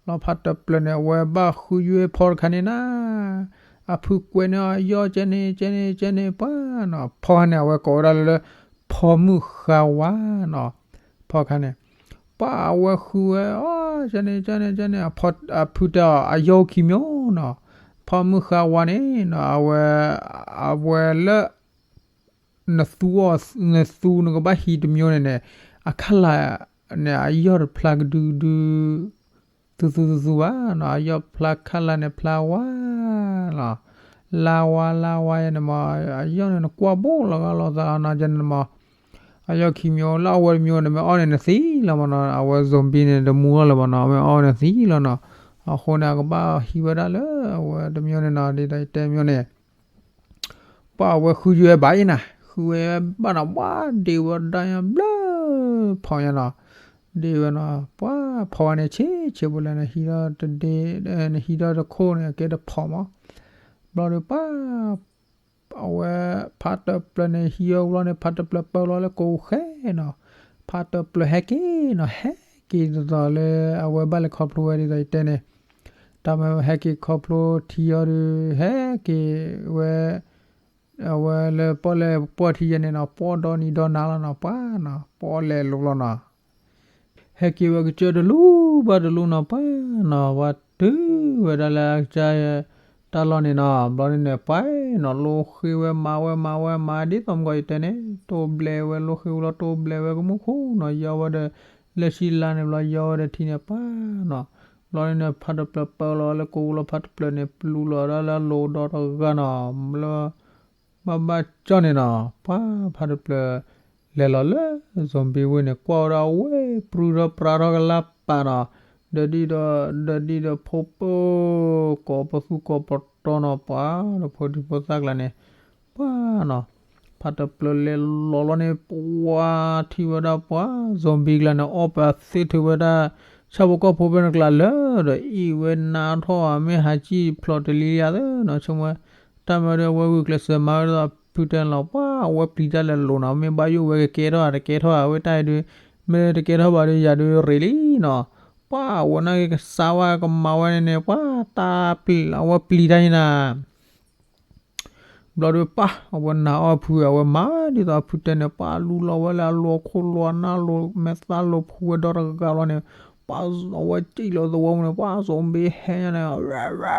လီၤဖးတပျၢၤန့ၣ် အဝဲဘၣ်ဃုယွ့ဖီတခါန့ၣ်နီၤ အဖုကွဲးန့ၢ်အီၤ ယီၢ်ကဲန့ၣ် ကဲန့ၣ် ကဲန့ၣ် ပှၤနီၤ ဖီခါန့ၣ် အဝဲကိးဝဲဒၣ်လၢ ဖီမုၢ်ဃါဝါနီၤ ဖီခါန့ၣ် ပှၤအဝဲဃုဝဲအီၤ ကဲန့ၣ် ကဲန့ၣ် ကဲန့ၣ် အဖုတဲအီၤ အယီၢ်ခံမျိုးနီၤ ဖီမုၢ်ဃါဝါန့ၣ်နီၤ အဝဲ အဝဲလၢ နသူအီၤ နသူနကဘၣ်ဟံးတမျိုးန့ၣ်န့ၣ် အခါလၢ်န့ၣ် အယီၢ်တဖျါကဒုကဒု သူသူသူသူဘၣ်နီၤ အယီၢ်ဖျါခါလၢ်န့ၣ် ဖျါဝါလီၤ လါဝါလါဝါယဲန့ၣ်မး အယီၢ်န့ၣ် နကွၢ်ဘိလီၤဂာ်လီၤသးနီၤ ကဲန့ၣ်မး အယီၢ်ခံမျိုး လၢအဝဲတမျိုးန့ၣ် မ့ၢ်အီၣ်န့ၣ်နသံလီၤမးနီၤ အဝဲ zombie န့ၣ် တမူထီၣ်လၢၤဘၣ်နီၤ မ့ၢ်အီၣ်န့ၣ်သံလီၤနီၤ အဃိန့ၣ် အကဘၣ်ဟံးဝဲဒၣ်လၢအဝဲတမျိုးန့ၣ်နီၤ ဒ်သိးယတဲမျိုးန့ၣ် ပှၤအဝဲဃုယွဲဘၣ်အံၤနၤ ဃုဝဲဘၣ်နီၤ ပှၤဒ့ဝဲဒၣ်ညါဘျၢ ဖီညါနီၤ ဒ့ဝဲနီၤ ပှၤဖီဝဲန့ၣ် ဆ့ဆ့ဖိလဲၣ် နဟံးထီၣ်တဒ့ နဟံးထီၣ်တခိၣ်န့ၣ် အကဲတဖီမး ဘျီဒီးပှၤ အဝဲ ဖးတပျၢၤန့ၣ် ဟံးဝဲဘျီန့ၣ် ဖးတပျၢၤပၢလီၤလၢကိးဃဲနီၤ ဖးတပျၢၤဟဲက့ၤနီၤ ဟဲက့ၤဒ်သိးလၢအဝဲဘၣ်လဲၤခီဖျိဝဲဒ်သိးယတဲန့ၣ် တၢ်မ့ၢ်ဟဲက့ၤခီဖျိထံအီၤဒီး ဟဲက့ၤဝဲ အဝဲလၢပီၣ်လဲၣ်ပီၣ်ထံယဲန့ၣ်နီၤ ပီၣ်ဒီနံၤဒီနၤလီၤနီၤ ပှၤနီၤ ပီၣ်လဲၣ်လိၤလီၤနီၤ ဟဲက့ၤဝဲကစၢၢ်တလူဘၣ်တလူနီၤ ပှၤနီၤ ပှၤတုၤဝဲဒၣ်လၢအကစၢ် တၢ်လီၢ်န့ၣ်နီၤ ဘျီဒ်န့ၣ် ပှၤနီၤ လိဃ့ဝဲမၤဝဲမၤဝဲမၤ ဒ်သိးမုၢ်ကီၢ်ယတဲန့ၣ် တိၢ်ဘျဲဝဲလိဃ့ဝဲလီၤ တိၢ်ဘျဲဝဲကမူၣ်ခူၣ်နီၤ ယီၢ်ဝဲဒီး လၢဆံလါန့ၣ်ဘျီ ယီၢ်ဝဲဒီးထံန့ၣ် ပှၤနီၤ ဘျီဒ်န့ၣ် ဖးတပျၢၤပၢလီၤလၢကိးလီၤ ဖးတပျၢၤန့ၣ် ပျူၤလီၤဒၣ်လၢအလိၤဒီတဂၤနီၤ လၢ ဘၣ်ဘၣ်ကၠီန့ၣ်နီၤ ပှၤဖးတပျၢၤ လဲၤလီၤလၢ zombie ဝ့ၢ်န့ၣ် ကွၢ်ဝဲဒၣ်ဝ့ၢ် ပြုၢ်ထီၣ်ပြးထီၣ်ကလၢ်ပာ်နီၤ ဒီးဒံၣ်ဒီး ဒီးဒံၣ်ဒီးဖိပၢၢ် ကိးပသူကိးပတီၤနီၤ ပှၤဒီးဖိဒံဖိသၣ်ကျါန့ၣ် ပှၤနီၤ ဖးတပျၢၤလဲၤလီၤလီၤန့ၣ် ပှၤထံၣ်ဝဲဒၣ်ပှၤ zombie ကျါန့ၣ် အီၣ်ပသ့ၣ်ထုးဝဲဒၣ် ဆၣ်ဖိကီၢ်ဖိဖဲန့ၣ်ကျါလၢာ်ဒီး အ့ၣ်ဝဲနါထီၣ် မ့ၢ်ဟးစံၣ်ဖျိးတလံလံဧါသ့နီၤ ဆိကမိၣ် တၢ်မၤဒီးအဝဲဂုာ်ကျဲးစၢးမၤဝဲဒ်သိးဖုတဲန့ၣ်လီၤ ပှၤအဝဲပျံၤတၢ်လဲၤလိၤနီၤ မ့ၢ်ဘၣ်ယိၣ်ဝဲကကဲထီၣ်ဧါ တကဲထီၣ်ဧါ ဝဲတၢ်အံၤဒုး မ့ၢ်တကဲထီၣ်ဘၣ်ဒီး ယၤဒုးရ့လံနီၤ ပှၤအဝဲနာ်က့ကစၢ်ဝဲကမၤဝဲန့ၣ်န့ၣ် ပှၤတၢ်ပျံၤ အဝဲပျံၤတၢ်န့ၣ်နၤ ဘျီဒီးပှၤ အဝဲနာ်အီၣ်ဖု အဝဲမၤဒ်သိးဖုတဲန့ၣ် ပှၤလူလီၤဝဲလၢအလိၤခိၣ်လိၤအနၢ်လိၤ မဲာ်သၣ်လိၤဖှူဝဲဒီတဂၤလီၤန့ၣ် ပှၤအဝဲစံၣ်လီၤသဝီပူၤန့ၣ် ပှၤ zombie ဟဲညါန့ၣ် ဝဲဝဲ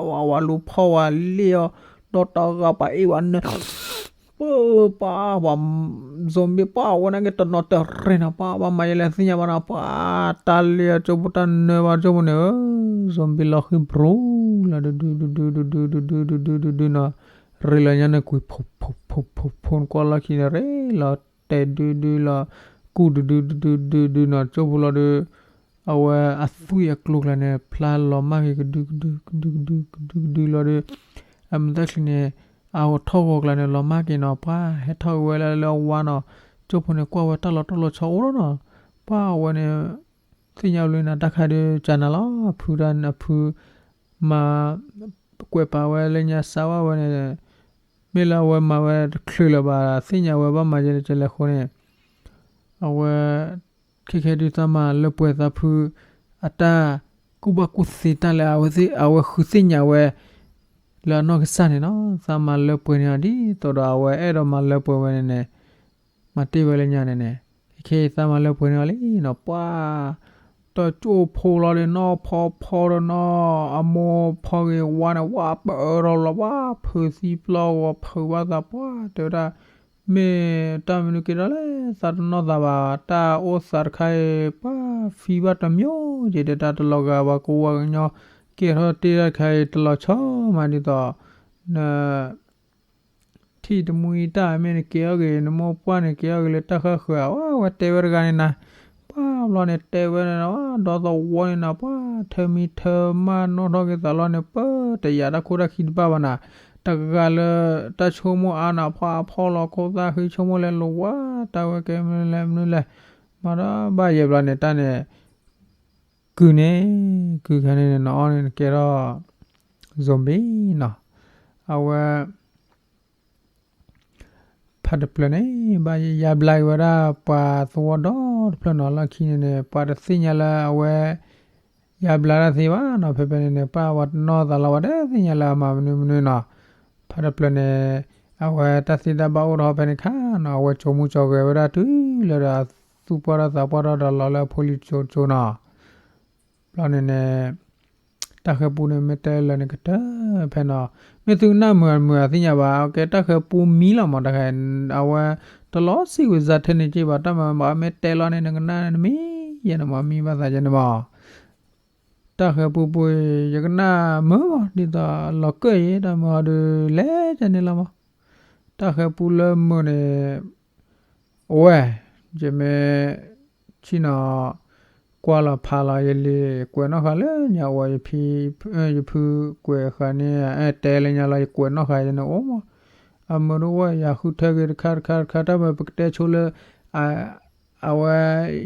ဝဲ ဝဲလူၤဖီၣ်ဝဲလ့ၣ်အီၤ ဒီတဂၤပှၤအ့ၣ်ဝဲနၢ ပှၤ ပှၤ ပှၤ zombie ပှၤအဝဲနာ်က့တနီၤတရံးနီၤ ပှၤဘၣ်မၤယလဲၤသ့ၣ်ညါဘၣ်နီၤ ပှၤတၢ်လ့ၣ်အကၠိဖိတၢ်နၢဘၣ်ကၠိဖိန့ၣ် zombie လီၤဃံၤဘြူၤလီၤ တဒုတဒုတဒုတဒုတဒုတဒုနီၤ ရ့လီၤညါန့ၣ်ကွံာ် ဖိဖိဖိဖိဖိ နကွၢ်လီၢ်ခံန့ၣ် ရ့လီၤတဲာ်ဒုဒုလီၤ ကူၣ်တဒုတဒုတဒုဒုနီၤ ကၠိဖိလီၤဒီး အဝဲအသွံၣ်အကျိၤကျါန့ၣ် ဖျါလီၤမၢ်က့ၤကဒုကဒု ကဒုကဒု ကဒုကဒုလီၤဒီး အမုၢ်သၣ်ချံန့ၣ် အထီၣ်ဂီၤကျါန့ၣ် လီၤမၢ်က့ၤနီၤ ပှၤဟဲထီၣ်က့ၤဝဲလၢလၢအဝါနီၤ, ကၠိဖိန့ၣ် ကွၢ်ဝဲတၢ်လီၤတိၢ်လီၤဆီအိၣ်လီၤနီၤ, ပှၤအဝဲန့ၣ် သ့ၣ်ညါဘျီန့ၣ် တၢ်ခါဒုးကနၤလီၤ အဖုတၢ်အဖု မၤ ကွဲးပာ်ဝဲလၢညါစးဝါဝဲန့ၣ် မ့ၢ်လၢအဝဲမၤဝဲတချုးလၢၤဘၣ် သ့ၣ်ညါဝဲဘၣ်မၤယဲလဲၣ်ကလဲၣ်အဃိန့ၣ် အဝဲ ခဲခဲဒုးသးမၤလၢပှဲၤသးဖု အတၢ်ကူၣ်ဘၣ်ကူၣ်သ့တၢ်လၢအဝဲသ့ၣ် အဝဲဃုသ့ၣ်ညါဝဲ လၢအနီၢ်ကစၢ်န့ၣ်နီၤ သးမၤလၢပှဲၤန့ၢ်အီၤဒ်သိးဒီး အဝဲအဲၣ်ဒိးမၤလၢပှဲၤဝဲန့ၣ်န့ၣ် မၤတ့ၢ်ဝဲလၢညါန့ၣ်န့ၣ် ခဲခဲအံၤသးမၤလၢပှဲၤန့ၢ်အီၤလံနီၤ ပှၤ တကၠိဖိလီၤဒီးနီၤ ဖီဖီဒီးနီၤ အမိၢ်ဖီဂ့ၤဝါန့ၣ် ဝါပၢၢ်ထီၣ်လီၤ ဝါဖုးသံပျီဂီၤ ဖုးဘၣ်သး ပှၤတဲဝဲဒၣ် မ့ၢ်တၢ်မနုၤက့ၤဒီးလဲၣ် သးတနီၣ်သးဘၣ် တၢ်အိၣ်သးတခါအံၤ ပှၤဖံးဘၣ်တမံၤက့ၤဒီး တၢ်တလီၤဂာ်ဘၣ် ကဝီၤကညီ ကဲထီၣ်တ့ၢ်တၢ်တခါအံၤ တလီၤဆီမးဒ်သိး န ထံၣ်တမှံတၢ်မ့ၢ်နကဲထီၣ်က့ၤ နမိၢ်ပှၢ်န့ၣ် ကဲထီၣ်က့ၤလၢတၢ်ဃၣ်ဃၢၤဧါ ဝဲတဲဝဲတဂၤန့ၣ်နၤ ပှၤဘျီန့ၣ်တဲဝဲန့ၣ် ဒီသဝီန့ၣ်နၤ ပှၤထၢမံထၢမၢ်နီၣ်ထီၣ်က့ၤသးလီၤန့ၣ် ပတယာ်တၢ်ခိၣ်တၢ်ခံတဘၣ်ဘၣ်နၤ တဂၤလၢ တၢ်ဆိကမိၣ်အါနၤ ဖီဖီလီၤခိၣ်သၣ်ဃံဆိကမိၣ်လဲၤလိၤဝါ တၢ်ဝဲကဲမနုၤလဲၣ်မနုၤလဲၣ် မၤဒီးဘၣ်ယဲၢ်ဘျီန့ၣ် တၢ်န့ၣ် ကုၢ်န့ၣ် ကုၢ်ခါန့ၣ် နအီၣ်န့ၣ် နကဲထီၣ် zombie နီၤ အဝဲ ဖးတဖျၢၣ်န့ၣ် ဘၣ်ယါဘျါက့ၤဝဲဒၣ် ပှၤသဝီဒီတဖျၢၣ်နီၤ လီၢ်ခံန့ၣ်န့ၣ် ပှၤတသ့ၣ်ညါလၢအဝဲ ယါဘျါတၢ်သ့ဘၣ်နီၤ ဖဲဖဲန့ၣ်န့ၣ် ပှၤဝဲတနီၣ်သးလီၤ ပှၤတသ့ၣ်ညါလၢအမၤမနုၤမနုၤနီၤ ဖးတဖျၢၣ်န့ၣ် အဝဲတၢ်သ့တၢ်ဘၣ်အိၣ်ထီၣ်ဖဲန့ၣ်ခါနီၤ အဝဲကၠိမူကၠီဂဲၤဝဲဒၣ်တုၤလၢဒီး သူၣ်ပှၢ်ထီၣ်သးပှၢ်ထီၣ်ဒီးလီၤလၢဖိလံၤကၠိကၠိနီၤ ဘျီန့ၣ်န့ၣ် တၢ်ဃဲၤပူန့ၣ် မ့ၢ်တဲလၢာ်န့ၣ်ကတၢၢ်ဖဲနီၤ မ့ၢ်သုကနၣ်မုာ်မုာ်အသ့ၣ်ညါဘၣ် ကဲတၢ်ဃဲၤပူမံလီၤမး တၢ်ဃဲၤ အဝဲ တလီၤစံၣ်ဝံၤစးထၢန့ၣ်က့ဘၣ် တၢ်မၤမၤမ့ၢ်တဲလီၤန့ၣ် နကနၣ်န့ၣ်မံယဲန့ၣ်မး မံဘၣ်သးယဲန့ၣ်မး တၢ်ဃဲၤပူပူၤ ယကနၣ်မုာ်မး ဒ်သိးလီၤကၢၢ်အံၤ တၢ်မုာ်အီၤဒုးလဲၤကန့ၣ်လီၤမး တၢ်ဃဲၤပူလၢမုာ်န့ၣ် အိၣ်ဝဲ ယမ့ၢ် ဆ့ၣ်နီၤ ကွၢ်လီၤဖးလီၤယလံာ် ကွဲးနီၣ်ဃာ်လၢညါအိၣ် ယဖံ ယဖုကွဲးဃာ်န့ၣ် အဲၣ်တဲလၢညါလီၤ ယကွဲးနီၣ်ဃာ်ယဲန့ၣ်အိၣ်မး အမုာ်တအိၣ်ယၤဃုထၢက့ၤတခါတခါတခါ တၢ်မ့ၢ်ပကတဲဆိလၢ အဝဲ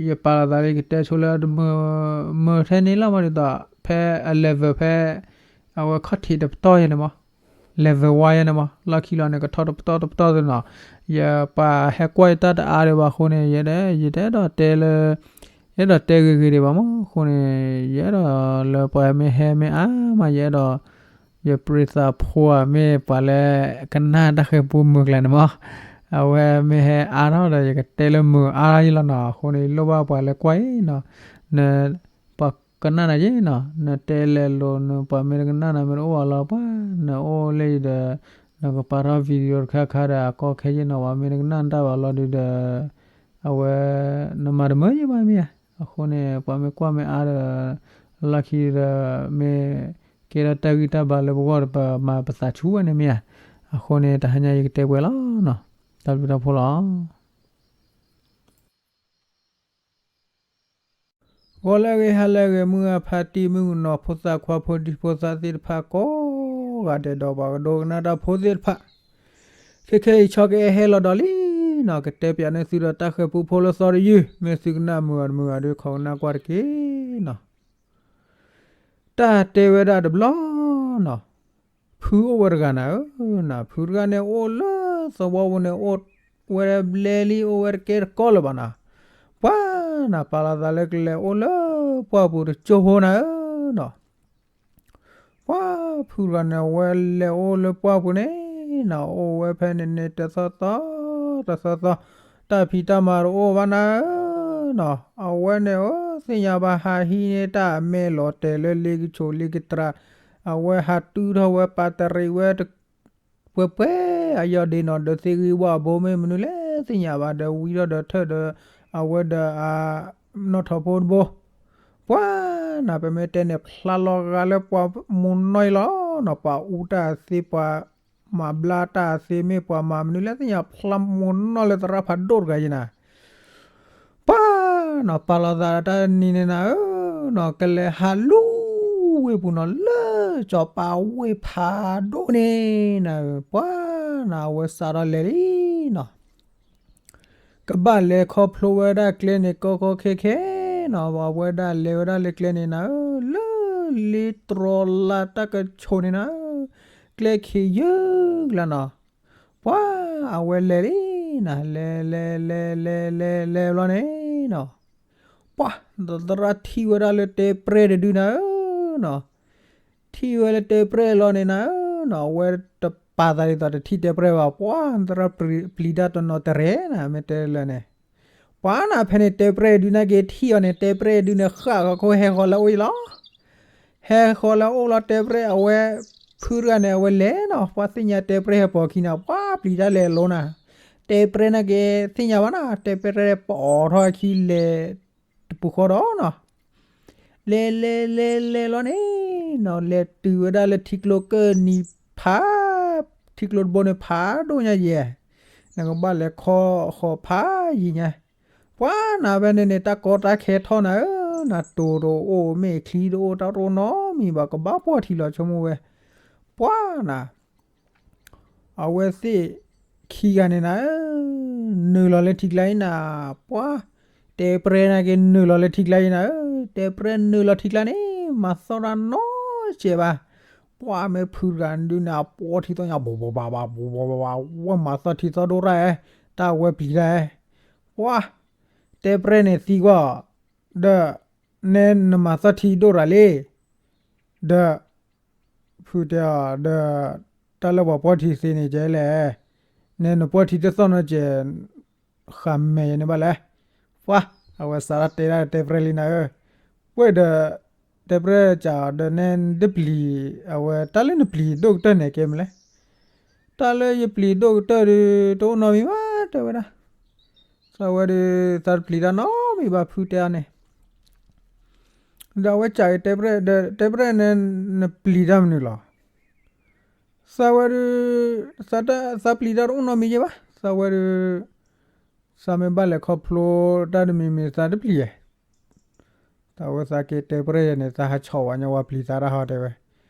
ယပာ်လီၤသးလၢယကတဲဆိလၢတမုာ် မုာ်ထဲန့ၣ်လီၤမး ဒ်သိး ဖဲအ level ဖဲ အဝဲခီၣ်ထံးတပတီၢ်ယဲန့ၣ်မး level one ယဲန့ၣ်မး လီၢ်ခံလီၤန့ၣ် ကထီၣ်တပတီၢ်တပတီၢ်သ့နီၤ ယပှၤဟဲကွၢ်ယတၢ်တအါဒံးဘၣ်အဃိန့ၣ် ယဲဒၣ် ယတအဲၣ်ဒိးတဲလၢ ယအဲၣ်ဒိးတဲဂ့ၤဂ့ၤဒံးဘၣ်မး အဃိန့ၣ် ယအဲၣ်ဒိးလၢပှၤမ့ၢ်ဟဲမ့ၢ်အါမး ယအဲၣ်ဒိး ယပြံသးဖိဧါ မ့ၢ်ပှၤလၢကနၣ်တၢ်ဃဲၤပူမုာ်ကျဲန့ၣ်မး အဝဲမ့ၢ်ဟဲအါထီၣ်ဒီး ယကတဲလၢမုာ်အါထီၣ်ယဲလီၤနီၤ အဃိန့ၣ် ယလိၣ်ဘၣ်ပှၤလၢကွၢ်အံၤနီၤ န ပှၤကနၣ်နၤယဲနီၤ နတဲလဲၤလိၤ နပှၤမ့ၢ်တကနၣ်နၤ မ့ၢ်တအိၣ်ဘၣ်လီၤ ပှၤ နအိၣ်လၢယံၤဒီး နကပာ်ထီၣ် video တခါခါဒီး အကီခဲယဲနီၤ ပှၤမ့ၢ်တကနၣ်နတၢ်ဘၣ်လီၤဒုးဒီး အဝဲ နမၤတမုာ်ယဲဘၣ်မ့ၢ်ဧါ အဃိန့ၣ် ပှၤမ့ၢ်ကွၢ်မ့ၢ်အါဒီး လီၢ်ခံဒီး မ့ၢ်ကဲထီၣ်တၢ်ဂံၢ်တၢ်ဘါလၢပဂီၢ်ဒီး ပမၤပသးဆူၣ်ဝဲန့ၣ်မ့ၢ်ဧါ အဃိန့ၣ် တဟါညါယကတဲပှဲၤလီၤနီၤ တၢ်ဘျုးတၢ်ဖှိၣ်လီၤ. ဂီၤလၢအဂ့ၤ ဟါလၢအဂ့ၤ မုၢ်ဂၢ်ဖါတံၢ် မုၣ်ကနီၤ ဖိသၣ်ခွါ ဖိဒံဖိသၣ်သ့ၣ်တဖၣ် ကိးဂၤဒဲးဒီး ပှၤကဒိကနၣ်တၢ်ဖိသ့ၣ်တဖၣ် ခဲခဲအံၤ ဆီကအဲၣ်ဟဲလီၤဒီးလံနီၤ ကတဲပၠးန့ၢ်သုဒီးတၢ်ဃဲၤပူဖိလၢသီတယုၢ် မ့ၢ်သုကနၣ်မုာ်အီၤတမုာ်အီၤဒီး ခိးကနၣ်ကွၢ်တက့ၢ်နီၤ. တၢ်တဲဝဲဒၣ်တဘျီနီၤ, ဖုအိၣ်ဝဲတဂၤနၤဧၢ, နဖုတဂၤန့ၣ်အိၣ်လၢသဝီပူၤန့ၣ် အိၣ်ဝဲဒၣ်ဘျဲလံ အိၣ်ဝဲတကဲတကီလၢၤဘၣ်နၤ, ပှၤနၤပာ်လီၤသးလၢကလဲၤအိၣ်လၢပှၢ်ပူၤတကၠိဖိနၤဧၢနီၤ. ပှၤဖုတဂၤန့ၣ် အဝဲလဲၤအိၣ်လၢပှၢ်ပူၤန့ၣ်နၤ, အိၣ်ဝဲဖဲန့ၣ်န့ၣ် တသီသီ တသီသီ တၢ်ဖံးတၢ်မၤတအိၣ်ဘၣ်နၤဧၢနီၤ. အဝဲန့ၣ်ဧၢ သ့ၣ်ညါဘၣ်ဟးဟံးန့ၢ်တၢ်အမဲာ်လီၤတဲာ်လၢလ့ကဆိးလ့ကတြး, အဝဲဟးတုၤထီၣ်ဝဲပာ်တရံးဝဲ ပှဲၤပှဲၤ အယီၢ်ဒ့နီၤ ဒီးသ့ၣ်ဂံၢ်ဝၣ်ဘိမ့ၢ်မနုၤလဲၣ် သ့ၣ်ညါဘၣ်ဒီးဝံထီၣ်ဒီးထၢၣ်ဒီး အဝဲဒီးအနီၣ်ထိးဖိတဘိ, ပှၤနၤ ပမ့ၢ်တဲန့ၣ် ဖျါလီၤဂာ်လၢပှၤမိၢ်နီၢ်အံၤလီၤနီၤ, ပှၤအူတၢ်သ့ ပှၤမၤဘျါတၢ်သ့ မ့ၢ်ပှၤမၤမနုၤလဲၣ် သ့ၣ်ညါဖျါမိၢ်နီၢ်လၢသရၣ်ဖးဒိၣ်တဂၤအံၤနၤ, ပှၤနၤ ပာ်လီၤသးတၢ်နံၤန့ၣ်နၤဧၢ နီၤ ကလဲၤဟးလူၤဝ့ၢ်ပူၤနီၤ လၢစီၤပၤဝ့ၢ်ဖးဒိၣ်န့ၣ်နၤ ပှၤနၤ အဝဲစးထီၣ်လဲၤလံနီၤ ကဘၣ်လဲၤခီဖျိဝဲဒၣ်ကျဲန့ၣ် ကီကီခဲခဲနီၤ အဝဲဒၣ်လဲၤဝဲဒၣ်လၢကျဲန့ၣ်နၤဧၢ, လၢလ့တြီလါတၢ်ကဆိးန့ၣ်နၤဧၢ, ကျဲခံးယုၢ်လၢနီၤ, ပှၤအဝဲလဲၤလံနၤ လဲၤလဲၤလဲၤလဲၤလဲၤလဲၤဘျီန့ၣ်နီၤ, ပှၤ သရၣ်ထံၣ်ဝဲဒၣ်လၢတဲပြဲၢ်တဒုနၤဧၢနီၤ ထံၣ်ဝဲလၢတဲပြဲၢ်လီၤန့ၣ်နၤဧၢနီၤ အဝဲတပာ်သးဒ်သိးတထံၣ်တဲပြဲၢ်ဘၣ် ပှၤသရၣ်ပျံၤတၢ်တနီၤတရဲၣ်နၤ မ့ၢ်တဲလၢာ်န့ၣ်, ပှၤနၤဖဲန့ၣ်တဲပြဲၢ်ဒုနာ်က့ၤထံၣ်အီၤန့ၣ် တဲပြဲၢ်ဒုန့ၣ်ဃၣ်ဃီခိၣ်ဟဲဃီလၢအအိၣ်အံၤလီၤ, ဟဲဃီလၢအအိၣ်လီၤတဲပြဲၢ်အဝဲ, ဖုတဂၤန့ၣ် အဝဲလဲၤနီၤ ပှၤသ့ၣ်ညါတဲပြဲၢ်ဟဲပိာ်အခံနၤ ပှၤပျံၤတၢ်လဲၤအလိၤနၤ, တဲပြဲၢ်နာ်က့ၤသ့ၣ်ညါဘၣ်နၤ တဲပြဲၢ်ပိာ်ထီၣ်အခံလဲၤ တပူၤဃီဒီးနီၤ လဲၤလဲၤလဲၤလဲၤလီၤန့ၣ်နီၤ လဲၤတုၤဝဲဒၣ်လၢထံကျိကၢၢ်နံၤဖး, ထံကျိတဘိန့ၣ်ဖးဒိၣ်ညါယဲၢ်, နကဘၣ်လဲၤခီဃီၤဖးယံၤညါ, ပှၤနၤဖဲန့ၣ်န့ၣ် တၢ်ကီတၢ်ခဲထီၣ်နၤဧၢ, နတိၤတအိၣ် မ့ၣ်ချံတအိၣ် တၢ်တအိၣ်နီတမံၤဘၣ် ကဘၣ်ပှီၢ်ထံလီၤဆိကမိၣ်ဝဲ, ပှၤနၤ အဝဲသ့ၣ်ခံဂၤန့ၣ်နၤဧၢ, နုာ်လီၤလၢထံကျါအံၤနၤ, ပှၤ, တဲပြဲၢ်နာ်က့ၤနုာ်လီၤလၢထံကျါအံၤနၤဧၢ, တဲပြဲၢ်နုာ်လီၤထံကျါန့ၣ် မၤသီၣ်တၢ်နီတစဲးဘၣ်, ပှၤမ့ၢ်ဖုတဂၤဒုန့ၣ် အပှီၢ်ထံသီၣ်ညါ ဘိးဘိးဘၣ်ဘၣ် ဘိးဘိးဘၣ်ဘၣ် ဝဲမၤသီၣ်ထံသီၣ်ဒိၣ်တၢ်ဧဲ, တၢ်ဝဲပျံၤတၢ်ဧဲ, ပှၤ, တဲပြဲၢ်န့ၣ်သံကွၢ်, ဒီး, နဲနမၤသီၣ်ထံဒိၣ်ရၤလံ, ဒီး ဖုတဲအီၤ ဒီး, တၢ်လၢပှၤပှီၢ်ထံသ့န့ၣ်ကဲလဲၣ်, နဲနပှီၢ်ထံတသီၣ်နီတစဲး, ဃးမဲာ်ယၤန့ၣ်ဘၣ်လဲၣ်, ပှၤ, အဝဲစးထီၣ်တဲဒၣ်တဲပြဲၢ်လံနၤဧၢ, ပှၤဒီး, တဲပြဲၢ်စးဒီးနဲနတပျံၤ, အဝဲတၢ်လၢနပျံၤဒိၣ်ကတၢၢ်န့ၣ်ကဲမနုၤလဲၣ်, တၢ်လၢယပျံၤဒိၣ်ကတၢၢ်ဒီး တအိၣ်နီတမံၤဘၣ်တဲဝဲဒၣ်, သးဝဲဒီး, သးတပျံၤတၢ်နီတမံၤဘၣ်ဖုတဲအီၤန့ၣ် ဒီးအဝဲစးက့ၤတဲပြဲၢ်ဒီးတဲပြဲၢ်န့ၣ် နပျံၤတၢ်မနုၤလီၤ, သးဝဲဒီး, သးပျံၤတၢ်တအိၣ်နီတမံၤယဲၢ်ဘၣ် သးဝဲဒီး, သးမ့ၢ်ဘၣ်လဲၤခီဖျိတၢ်တမံၤမံၤသးတပျံၤဧါ, သးဝဲသးက့ၤတဲပြဲၢ်ယဲန့ၣ် သးဟးဆီၣ်ဝဲညီဝဲပျံၤသးတၢ်ဟီတဲဝဲ,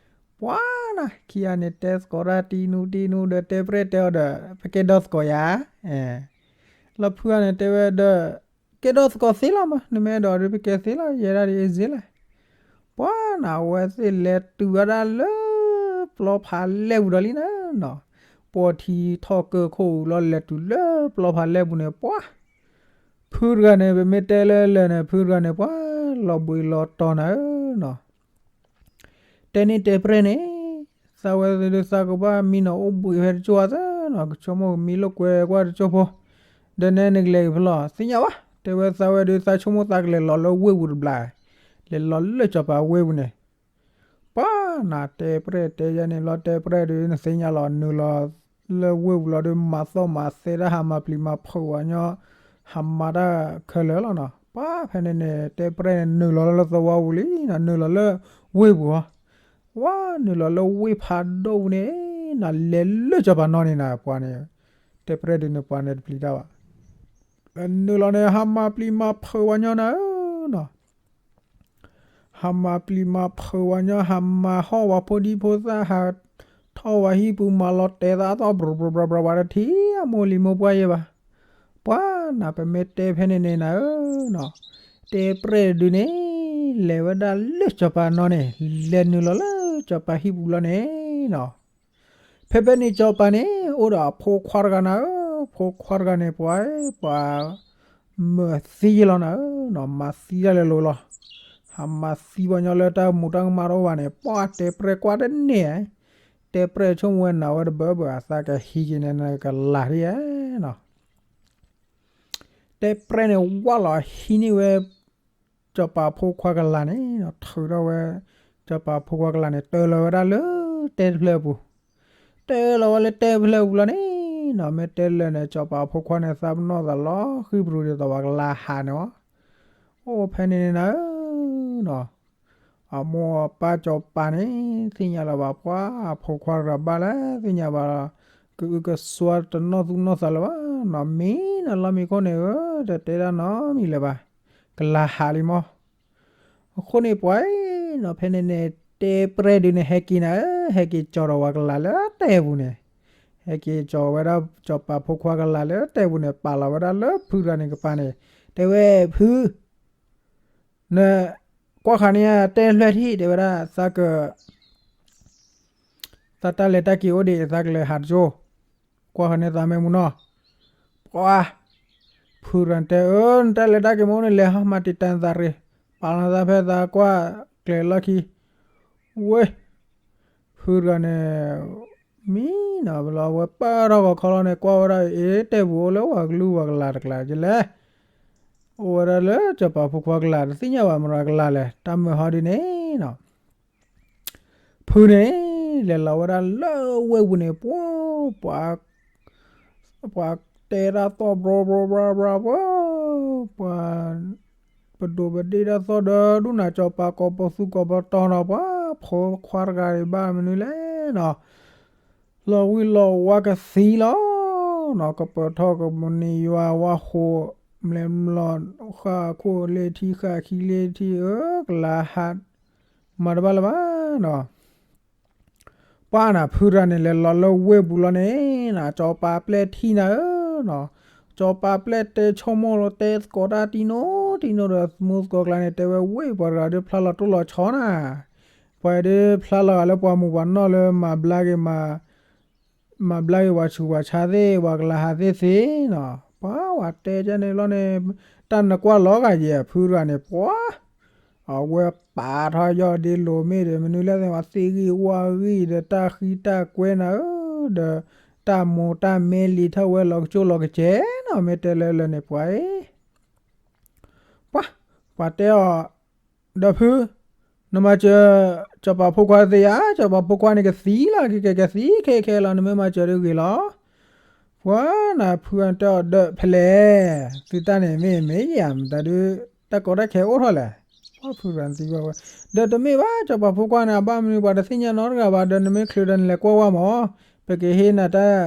ပှၤနၤ ခံဂၤန့ၣ်တဲသကိးတၢ်တံနူတံနူဒီးတဲပြဲၢ်တဲအီၤဒီး ပကဲဒီသကိးယၤ လီၤဖုဂၤန့ၣ်တဲဝဲဒီး, ကဲဒီသကိးသ့လီၤမး နမ့ၢ်အဲၣ်ဒိးဒီးပကဲသ့လီၤ ယဲဒၣ်ဒ်အ့ၣ်စ့လၢ, ပှၤနၤ အဝဲသ့ၣ်လဲၤတုၤဝဲဒၣ်လၢ, ပျီဖးလဲၢ်ပူၤဒီးလံနၤနီၤ, ပှီၢ်ထံထီၣ်ကၢၢ်ခိၣ်အူလီၤလဲၤတုၤလၢပျီဖးလဲၢ်ပူၤန့ၣ် ပှၤ, ဖုတဂၤန့ၣ် ပမ့ၢ်တဲလၢလၢာ်န့ၣ် ဖုတဂၤန့ၣ် ပှၤ, လီၤဘှံးလီၤတီၤနၤဧၢနီၤ တဲန့ၢ်တဲပြဲၢ်န့ၣ်, သးဝဲသ့ၣ်ဒုးသးကဘၣ်မံနီၤအိၣ်ဘှံးဖဲတကၠိၢ်သၢနီၤ ကဆိကမိၣ်ကမံလိာ်ကွဲကွၢ်တကၠိၢ်ဖိ, ဒီးနဲနကလဲၤက့ၤဖဲလဲၣ် သ့ၣ်ညါဘၣ် တဲဝဲသးဝဲဒုးသးဆိကမိၣ်သးကလဲၤလီၤလၢဝ့ၢ်ပူၤတဘျီ, လဲၤလီၤလၢစီၤပၤဝ့ၢ်ပူၤန့ၣ်, ပှၤနၤ တဲပြဲၢ်တဲယဲန့ၣ်လီၤတဲပြဲၢ်ဒုးနသ့ၣ်ညါလီၤ နုာ်လီၤလၢဝ့ၢ်ပူၤလီၤဒီးမၤသီၣ်မၤသဲတၢ်ဟးမၤပျံၤမၤဖုးဝဲညီ, ဟးမၤတၢ်ခဲလၢာ်လီၤနီၤ ပှၤဖဲန့ၣ်န့ၣ် တဲပြဲၢ်န့ၣ်နုာ်လီၤလၢသဝီပူၤလံနီၤ နုာ်လီၤလၢ, ဝ့ၢ်ပူၤဧါ, ပှၤနုာ်လီၤလၢဝ့ၢ်ဖးဒိၣ်ပူၤန့ၣ်, နၤလဲၤလၢစီၤပၤနီၤန့ၣ်နၤ ပှၤန့ၣ်, တဲပြဲၢ်ဒုးန့ၣ်ပှၤန့ၣ်တပျံၤတၢ်ဘၣ် နုာ်လီၤန့ၣ် ဟးမၤပျံၤမၤဖုးဝဲညီနၤဧၢနီၤ, ဟးမၤပျံၤမၤဖုးဝဲညီ ဟးမၤဟီၣ်ဝဲဖိဒံဖိသၣ် ဟးထီၣ်ဝဲဟံၣ်ပူၤမၤလီၤတဲာ်သးအသီၣ် ဘြီဘြီဘြီဘြီဝဲတထံၣ်အမိၢ်လံၤမိၢ်ပှၢ်ယဲၢ်ဘၣ်, ပှၤနၤ ပမ့ၢ်တဲဖဲန့ၣ်န့ၣ်နၤဧၢနီၤ, တဲပြဲၢ်ဒုးန့ၣ်, လဲၤဝဲဒၣ်လၢစီၤပၤနီၤန့ၣ်, လဲၤနုာ်လီၤလၢစီၤပၤဟံၣ်ပူၤလီၤန့ၣ်နီၤ ဖဲဖဲန့ၣ်စီၤပၤန့ၣ် အိၣ်ဒီးအဖိခွါတဂၤနၤဧၢ, ဖိခွါတဂၤန့ၣ် ပှၤ, ပှၤ, မၤသံလီၤနၤဧၢ, မၤသံတၢ်လဲၤလိၤလီၤ, ဟးမၤသံပှၤညီလၢတၢ်မူးတၢ်ကမၣ်တအိၣ်ဘၣ်န့ၣ် ပှၤတဲပြဲၢ်ကွၢ်တန့ၢ်, တဲပြဲၢ်ဆိကမိၣ်ဝဲနၤဝဲတဘၣ်ဘၣ် အသးကဟံးက့ၤန့ၣ် နကလၤဒ်ဧါနီၤ တဲပြဲၢ်န့ၣ်ဝၢ်လီၤဟံးန့ၢ်ဝဲ, စီၤပၤဖိခွါကလၤန့ၣ်, ထုးထီၣ်ဝဲ, စီၤပၤဖိခွါကလၤန့ၣ် တၢလီၤဝဲဒၣ်လၢတဲတဖျၢၣ်အပူၤ, တၢလီၤဝဲလၢတဲတဖျၢၣ်အပူၤလီၤန့ၣ်, မ့ၢ်တဲလၢာ်န့ၣ် စီၤပၤဖိခွါန့ၣ် သးပနီၣ်သးလီၤဃံပရူၤဒ်သိးပှၤကလၤဟးန့ၣ်လီၤ, အိၣ်ဖဲန့ၣ်န့ၣ်နၤဧၢ အမိၢ်အပၢ်စီၤပၤန့ၣ် သ့ၣ်ညါလၢၤဘၣ်ပှၤ, အဖိခွါတဂၤဘၣ်လဲၣ် သ့ၣ်ညါဘၣ်လီၤ, ကအုကစွါတနီၣ်သူၣ်နီၣ်သးလၢၤဘၣ်, နီၢ်မံၤနၤလီၢ်မံၤခိၣ်န့ၣ်ဧၢ, တတဲဒၣ်နီတမံၤလၢၤဘၣ်, ကလၤဟးလံမီၢ်, အဃိန့ၣ်ပှၤနီၤ ဖဲန့ၣ်န့ၣ် တဲပြဲၢ်ဒုန့ၣ် ဟဲက့ၤနၤဧၢ, ဟဲက့ၤကၠီၤဒီးဝၤကလၤလၢတဲပူၤန့ၣ်, ဟဲက့ၤကၠီၤဝဲဒၣ် စီၤပၤဖိခွါကလၤလၢတဲပူၤန့ၣ် ပာ်လီၤဝဲဒၣ်လၢဖုတဂၤန့ၣ်ကပၤန့ၣ်, တဲဝဲဖု နကွၢ်ဃာ်န့ၣ် တဲလွဲၢ်ထံၣ် တဲဝဲဒၣ် သးက သးတၢ်လဲၤတၢ်က့ၤအိၣ်ဒံး သးကလဲၤဟးတကၠိ, ကွၢ်ဃာ်န့ၣ်သးမ့ၢ်မူနီၤ, ပှၤ ဖုတဂၤတဲ အၢ နတၢ်လဲၤတၢ်က့ၤမ့ၢ်အိၣ်န့ၣ် လဲၤဟီမၤတံာ်တာ်နသးရ့ၣ်, ပာ်လီၤသးဖဲသးကွၢ်ကျဲၤလီၢ်ခံ, ဝ့ၢ် ဖုတဂၤန့ၣ် မံနီၤ ဘျီဝဲပၢၢ်ထီၣ်ဂီၤခီလီၤန့ၣ် ကွၢ်ဝဲဒၣ်အ့ တဲပူၤအိၣ်လၢဝၤကလုၢ်ဝၤကလၤတကျါကလဲၣ်, အိၣ်ဝဲဒၣ်လၢစီၤပၤဖိခွါကလၤ တသ့ၣ်ညါဘၣ်မတၤကလၤလဲၣ် တၢ်မၢဟီဒ်န့ၣ်နီၤ ဖုန့ၣ် လဲၤလီၤဝဲဒၣ်လၢဝ့ၢ်ပူၤန့ၣ် ပှၤ ပှၤတဲတၢ်သီၣ် ဘြီဘြီဘြီဘြီ ပှၤ ပှၤ ပဒိၣ်ပဒ့ၣ်တၢ်သီၣ်ဒီး ဒူၣ်နၤစီၤပၤကိးပသူကိးပတီၤနီၤ ပှၤဖိခွါတဂၤဒံးဘၣ်မနုၤလဲၣ်နီၤ လီၤဝံၤလီၤဝါကသံလီၤနီၤ ကပၢၤထီၣ်ကမူၤနံၤယွၤဝါဃိး မျဲၤမျိာ် ဃၣ်ခိၣ်လ့ထံ ဃၣ်ခံလ့ထံ အၢ ကလၤဟး မၤတဘၣ်လၢၤဘၣ်နီၤ ပှၤနၤဖုတဂၤန့ၣ် လဲၤလီၤလၢဝ့ၢ်ပူၤလီၤန့ၣ်နီၤ စီၤပၤပျဲၢ်ထံၣ်နၤဧၢနီၤ စီၤပၤပျဲၢ်တဲဆိကမိၣ်လီၤ တဲသကိးတၢ်တံၢ်နိတံၢ်နိဒီး သမူသကိးကျါန့ၣ် တဲဝဲဝ့ၢ်ပှၤတဂၤဒီးဖျါလီၤတိၢ်လီၤဆီနီၤ ပှၤဒုးဖျါလီၤဂာ်လၢပှၤမူးပှၤနီၢ်လၢမၤဘျါက့ၤ မၤဘျါက့ၤပှၤဆူးပှၤဆါသ့ၣ် ပှၤကလၤဟးသ့ၣ်သ့နီၤ ပှၤဝဲတဲကန့ၣ်လီၤန့ၣ် တၢ်နကွၢ်လီၤဂာ်ယဲၢ်ဖုတဂၤန့ၣ် ပှၤ အဝဲပာ်ထီၣ်ယီၢ်ဒ့လိၤမ့ၢ်ဒီး မနုၤလဲၣ်သ့ၣ် ပှၤသ့ဂံၢ်ဝါဂံၢ်ဒီးတၢ်ဃံတၢ်ကွဲနၤဧၢ, ဒီးတၢ်မိၢ်တၢ်မဲလံၤထီၣ်ဝဲလီၤကကၠိလီၤကစဲးနီၤ မ့ၢ်တဲလၢလၢာ်န့ၣ်ပှၤအံၤ ပှၤ ပှၤတဲအီၤ ဒီးဖု နမၤစၢၤ စီၤပၤဖိခွါသ့ဧါ, စီၤပၤဖိခွါန့ၣ်ကသံလီၤ ကကဲကသံခဲခဲလီၤ နမ့ၢ်မၤစၢၤတဂ့ၤလီၤ. ပှၤနၤဖုအတၢ်အီၤဒီးဖဲလဲၣ်, သုတၢ်န့ၣ်မ့ၢ်မ့ၢ်ယၤ မတၤဒုး တၢ်ကီတၢ်ခဲအိၣ်ထီၣ်လဲၣ်. ပှၤဖုတဂၤန့ၣ်သံကွၢ်ဝဲ, ဒီးတမ့ၢ်ဘၣ် စီၤပၤဖိခွါန့ၣ် အဘၣ်မနုၤပှၤတသ့ၣ်ညါနီတဂၤဘၣ် ဒီးနမ့ၢ်ချုးဒီးနလဲၤကွၢ်ဝဲမၢ်, ပကဟ့ၣ်နၤတၢ်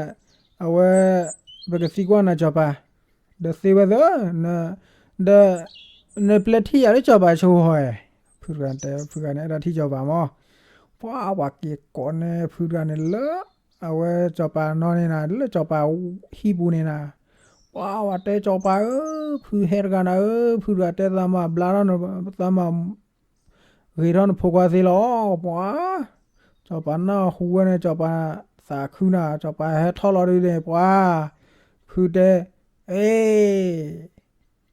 အဝဲ ပကသံကွၢ်နၤစီၤပၤ ဒီးသ့ဝဲသၢ, ဒီး နပျဲထံၣ်ယၤလၢစီၤပၤဆိဟီဧါ, ဖုတဂၤတဲ ဖုတဂၤန့ၣ် အဲၣ်ဒိးထံၣ်စီၤပၤမၢ်, ပှၤဝဲက့ၤကိးန့ၢ်ဖုတဂၤန့ၣ်လၢ အဝဲစီၤပၤနီၢ်န့ၣ်နၤ လၢစီၤပၤဟံၣ်ပူၤန့ၣ်နၤ, ပှၤဝဲတဲစီၤပၤဧၢ, ဖုဟဲတဂၤနၤဧၢ, ဖုတဂၤတဲသးမၤဘျါထီၣ် သးမၤ ဂ့ၤထီၣ်နဖိခွါသ့လီၤ, ပှၤ စီၤပၤနၢ်ဟူဝဲန့ၣ် စီၤပၤသးခုနၤ စီၤပၤဟဲထီၣ်လီၤဒုန့ၣ် ပှၤ ဖုတဲ အ့